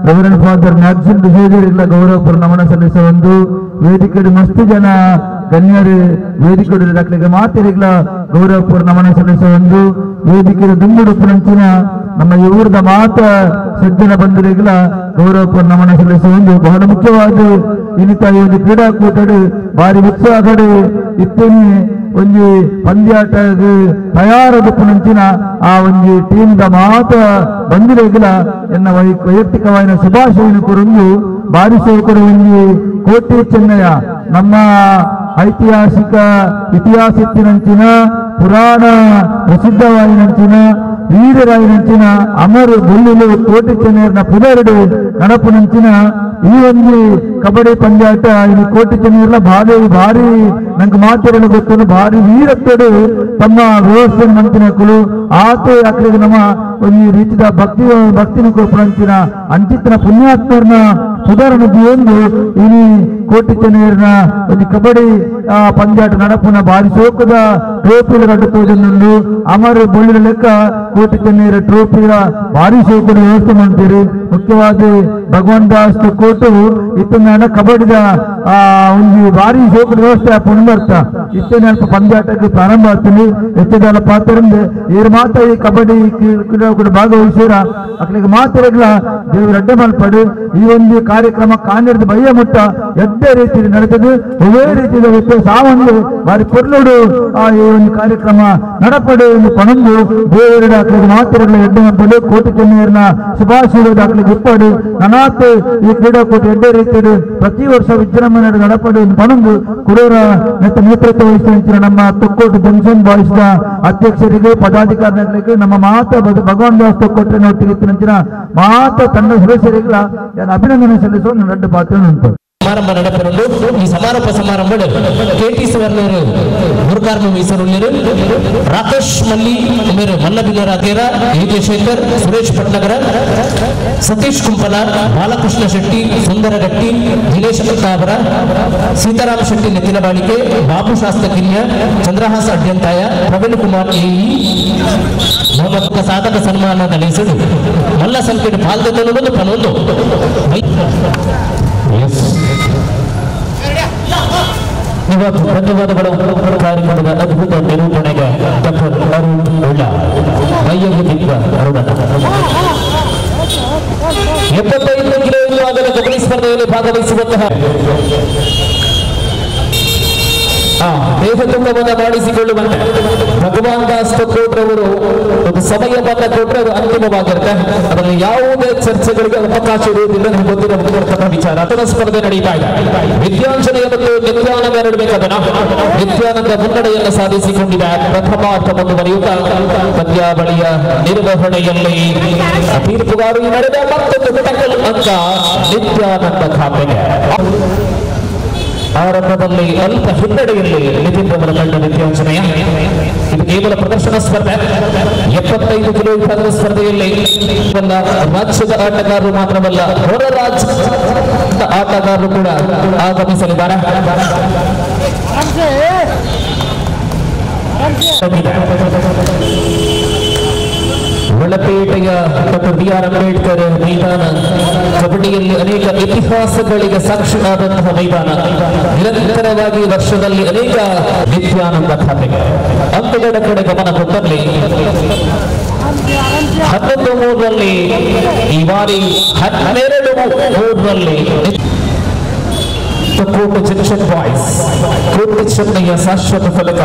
reverend father Maxim ಡಿಸೇಜರ್ ಗೌರವಪೂರ್ಣ ನಮನ ಸಲ್ಲಿಸುವ ಒಂದು ವೇದಿಕೆ ಮಸ್ತು ಜನ ಗಣ್ಯರು ವೇದಿಕೆ ದಾಖಲೆಗೆ ಮಾತೆರಿಗಳ ಗೌರವಪೂರ್ಣ ನಮನ ಸಲ್ಲಿಸುವ ಒಂದು ವೇದಿಕೆಯ ದುಂಬುಡುಪುನಂಚಿನ ನಮ್ಮ ಊರದ ಮಾತ ಸಜ್ಜನ ಬಂಧುರಿಗಳ ಗೌರವಪೂರ್ಣ ನಮನ ಸಲ್ಲಿಸುವ ಒಂದು ಬಹಳ ಮುಖ್ಯವಾದ ಇನ್ನಿತ ಈ ಒಂದು ಕ್ರೀಡಾಕೂಟಡು ಭಾರಿ ಉತ್ಸಾಹಡು ಇತ್ತೇನೆ ಒಂಜಿ ಪಂದ್ಯಾಟ ತಯಾರದ ಪುನಂಚಿನ ಆ ಒಂಜಿ ಟೀಮ್ದ ಮಾತ ಬಂಧುರಿಗಳ ಎನ್ನ ವೈಯಕ್ತಿಕವಾದ ಶುಭಾಶಯನ್ನು ಕೊರೊಂದು ಭಾರಿ ಸೇವಕರು ಒಂಜಿ ಕೋಟಿ ಚೆನ್ನಯ್ಯ ನಮ್ಮ ಐತಿಹಾಸಿಕ ಇತಿಹಾಸತ್ತಿನಂಚಿನ ಪುರಾಣ ಪ್ರಸಿದ್ಧವಾಯಿನಂಚಿನ ವೀರರಾಯಿನಂಚಿನ ಅಮರು ಬೊಲ್ಲಿಲು ಕೋಟಿ ಚೆನ್ನಯ್ಯನ ಪುದರುಡು ನಡಪುನಂಚಿನ ಈ ಒಂದು ಕಬಡ್ಡಿ ಪಂದ್ಯಾಟ ಇನ್ನು ಕೋಟಿ ಚೆನ್ನಯ್ಯನ ಭಾರಿ ಭಾರಿ ನಂಗೆ ಮಾತಿರಲು ಗೊತ್ತು ಭಾರಿ ವೀರತ್ತಡು ತಮ್ಮ ವ್ಯವಸ್ಥೆ ಮಂತಿನಕುಲು ಆತ ಅಕ್ರಿಗೆ ನಮ್ಮ ಒಂದು ರೀತಿಯ ಭಕ್ತಿ ಭಕ್ತಿನ ಕೊರಪುನಂಚಿನ ಅಂಚಿತನ ಪುಣ್ಯಾತ್ಮರನ್ನ ಸುಧಾರಣೆ ಒಂದು ಇನಿ ಕೋಟಿ ಚೆನ್ನಯ್ಯನ ಒಂದು ಕಬಡ್ಡಿ ಪಂದ್ಯಾಟ ನಡಪುನ ಭಾರಿ ಸೋಕದ ಟ್ರೋಫಿಲ ಗಡ್ಡು ತೋಜನುಂಡು ಅಮರ ಬೊಳ್ಳಿನ ಲೆಕ್ಕ ಕೋಟಿ ಚೆನ್ನಯ್ಯರ ಟ್ರೋಫಿಯ ಭಾರಿ ಸೋಕದ ವ್ಯವಸ್ಥೆ ಮಾಡ್ತೀರಿ. ಮುಖ್ಯವಾಗಿ ಭಗವಾನ್ ದಾಸ್ ಕೋಟು ಇತ್ತನ ಕಬಡ್ಡಿದ ಒಂದು ಭಾರಿ ಸೋಕದ ವ್ಯವಸ್ಥೆ ಪುನರ್ಥ ಇತ್ತೇನೆ ಅಲ್ಪ ಪಂದ್ಯಾಟಕ್ಕೆ ಪ್ರಾರಂಭ ಆಗ್ತೀನಿ ಎತ್ತದಾಲ ಪಾತ್ರದಿಂದ ಏರು ಮಾತ ಈ ಕಬಡ್ಡಿ ಕ್ರೀಡಾಕೂಟ ಭಾಗವಹಿಸಿರ ಅಕ್ಲಿಗೆ ಮಾತಿರಗ್ಲ ದೇವರ ಅಡ್ಡ ಮಲ್ಪಡು ಈ ಒಂದು ಕಾರ್ಯಕ್ರಮ ಕಾಣಿರದ ಬಯ್ಯ ಮುಟ್ಟ ಎಡ್ಡೆ ರೀತಿಯಲ್ಲಿ ನಡೆತದೆ ಒಳ್ಳೆ ರೀತಿಯ ವ್ಯತ್ಯಾಸ ಒಂದು ಬಾರಿ ಪೊರ್ಲುಡು ಆ ಈ ಒಂದು ಕಾರ್ಯಕ್ರಮ ನಡಪಡು ಎಂದು ಪಣಂದು ದೇವರ ದಾಖಲೆಗೆ ಮಾತಿರಗ್ಲ ಎಡ್ಡೆ ಮಲ್ಪಡು ಕೋಟಿ ಚೆನ್ನಯ್ಯನ ಶುಭಾಶಯ ದಾಖಲೆಗೆ ಇಪ್ಪಡು ನನಾತ್ ಈ ಕ್ರೀಡಾಕೂಟ ಎಡ್ಡೆ ರೀತಿಯಲ್ಲಿ ಪ್ರತಿ ವರ್ಷ ವಿಜೃಂಭಣೆ ನಡಪಡೆ ಪಣಂದು ಕುಡೂರ ನೇತೃತ್ವ ವಹಿಸಿದ ನಮ್ಮ ತೊಕ್ಕೋಟು ಜಂಕ್ಷನ್ ಬಾಯ್ಸ್ ದ ಅಧ್ಯಕ್ಷರಿಗೆ ಪದಾಧಿಕಾರಿಗಳಿಗೆ ನಮ್ಮ ಮಾತ ಭಗವಾನ್ ದಾಸ್ ತೊಕ್ಕೋಟಿನ ಒಟ್ಟಿಗೆ ಮಾತ ತಂಡ ಸದಸ್ಯರಿಗೆ ಅಭಿನಂದನೆ ಸಲ್ಲಿಸುವ ನನ್ನ ಪಾತ್ರ ಉಂಟು. ಸಮಾರಂಭ ನಡೆಪರುಂಡು. ಈ ಸಮಾರೋಪ ಸಮಾರಂಭ ಕೆಟಿ ಸುವರ್ಣರು ಗುರುಕಾರ್ಮ ಮೀಸಲುಳ್ಳರು ರಾಕೇಶ್ ಮಲ್ಲಿ ಮೇರು ಮಲ್ಲಬಿಲ್ಲರಾಗೇರ ವಿಜಯಶೇಖರ್ ಸುರೇಶ್ ಪಟ್ನಗರ ಸತೀಶ್ ಕುಂಪಲ ಬಾಲಕೃಷ್ಣ ಶೆಟ್ಟಿ ಸುಂದರಗಟ್ಟಿ ದಿನೇಶ್ ಅತ್ತಾವರ ಸೀತಾರಾಮ ಶೆಟ್ಟಿ ನೆತ್ತಿನಬಾಳಿಕೆ ಬಾಬು ಶಾಸ್ತಕಿನ್ಯ ಚಂದ್ರಹಾಸ ಅಡ್ಯಂತಾಯ ಪ್ರವೀಣ್ ಕುಮಾರ್ ಎಇ ಮೊಹಮ್ಮದ್ ಸಾಧಕ ಸನ್ಮಾನ ನಡೆಸಿದು ಮಲ್ಲ ಸಂಖ್ಯೆ ಪಾಲ್ಗೊಳ್ಳುವುದು ಪನೊಂದು. ಧನ್ಯವಾದಗಳು. ಕಾರ್ಯಕ್ರಮದ ಅದ್ಭುತ ನಿರೂಪಣೆಗೆ ಡಾಕ್ಟರ್ ಅರುಣ್ ಉಳ್ಳ ವೈಯಕ್ತಿಕ ಅರುಣ. 75 ಕಿಲೋ ವಿಭಾಗದ ಕಬಡ್ಡಿ ಸ್ಪರ್ಧೆಯಲ್ಲಿ ಭಾಗವಹಿಸುವಂತಹ ದೇಹ ತೂಕವನ್ನು ಮಾಡಿಸಿಕೊಳ್ಳುವಂತೆ ಭಗವಾನ್ ದಾಸ್ ತೊಕ್ಕೋಟ್ರವರು ಒಂದು ಸಮಯವನ್ನು ಕೊಟ್ಟರೆ ಅದು ಅಂತಿಮವಾಗಿರುತ್ತೆ. ಅದರಲ್ಲಿ ಯಾವುದೇ ಚರ್ಚೆಗಳಿಗೆ ಅವಕಾಶ ಇರುವುದಿಲ್ಲ. ನಿಮಗೆ ಗೊತ್ತಿರತಕ್ಕಂಥ ವಿಚಾರ. ಆತನ ಸ್ಪರ್ಧೆ ನಡೀತಾ ಇದೆ. ವಿದ್ಯಾಂಜನೆಯ ಮತ್ತು ನಿತ್ಯಾನಂದ ನಡುವೆ ಕದನ. ನಿತ್ಯಾನಂದ ಮುನ್ನಡೆಯನ್ನು ಸಾಧಿಸಿಕೊಂಡಿದೆ. ಪ್ರಥಮ ಅಂತ ಮುಂದುವರಿಯುತ್ತ ಪಂದ್ಯಾವಳಿಯ ನಿರ್ವಹಣೆಯಲ್ಲಿ ತೀರ್ಪುಗಾರರು ನಡೆದ ಮತ್ತೊಂದು ಟಕಲ್ ಅಂಕ ನಿತ್ಯಾನಂದ ಖಾತೆಗೆ. ಆರಂಭದಲ್ಲಿ ಅಲ್ಪ ಹಿನ್ನಡೆಯಲ್ಲಿ ನಿತಿನ್ ಅವರ ತಂಡ ನಿತ್ಯಾಂಜನೇಯ. ಇದು ಕೇವಲ ಪ್ರದರ್ಶನ ಸ್ಪರ್ಧೆ. 75 ಕಿಲೋ ವಿಭಾಗದ ಸ್ಪರ್ಧೆಯಲ್ಲಿ ರಾಜ್ಯದ ಆಟಗಾರರು ಮಾತ್ರವಲ್ಲ ಹೊರ ರಾಜ್ಯದ ಆಟಗಾರರು ಕೂಡ ಆಗಮಿಸಲಿದ್ದಾರೆ. ಒಳಪೇಟೆಯ ಡಾಕ್ಟರ್ ಬಿ ಆರ್ ಅಂಬೇಡ್ಕರ್ ಮೈದಾನ ಕಬಡ್ಡಿಯಲ್ಲಿ ಅನೇಕ ಇತಿಹಾಸಗಳಿಗೆ ಸಾಕ್ಷಿಯಾದಂತಹ ಮೈದಾನ. ನಿರಂತರವಾಗಿ ವರ್ಷದಲ್ಲಿ ಅನೇಕ ನಿತ್ಯಾನಂದ ಖಾತೆಗೆ ಅಂಕಗಳ ಕಡೆ ಗಮನ ಕೊಟ್ಟಲ್ಲಿ 11-3 ಈ ಬಾರಿ 12-3 ಕೋಟೆ ಜಂಕ್ಷನ್ ಬಾಯ್ಸ್ ಕೋಟೆ ಚೆನ್ನೈಯ ಶಾಶ್ವತ ಫಲಕ.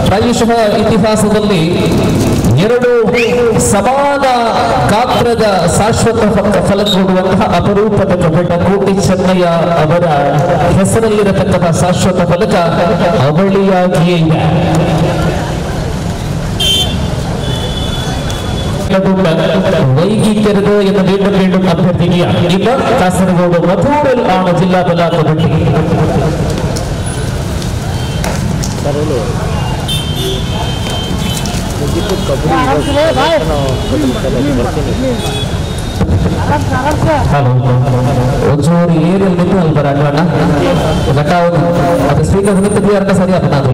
ಪ್ರಾಯಶಃ ಇತಿಹಾಸದಲ್ಲಿ 2 ಸಮಾನ ಗಾತ್ರದ ಶಾಶ್ವತ ಫಲಕ ಕೊಡುವಂತಹ ಅಪರೂಪದ ಕಬಡ್ಡಿ ಕೋಟೆ ಚೆನ್ನಯ್ಯ ಅವರ ಹೆಸರಲ್ಲಿರತಕ್ಕಂತಹ ಶಾಶ್ವತ ಫಲಕ ಅವಳಿಯಾಗಿಯೇ ಇದೆ. വൈകിക്കരുത് എന്ന് വീണ്ടും വീണ്ടും അഭ്യർത്ഥിക്കുകയാണ്. ഇന്ന് കാസർഗോഡ് മധൂരിൽ ആണ് ജില്ലാതല കബഡി. ಹಲೋ, ಒಂಚೂರು ಏರಿಯಲ್ಲಿ ನಿಂತು ಅಲ್ಲಿ ಬರಣ್ಣ ಗಟ್ಟಾವುದು ಅದು ಸ್ಪೀಕರ್ ನಿಂತಿದ್ದೀರ ಸರಿ ಆಗ್ತದೆ.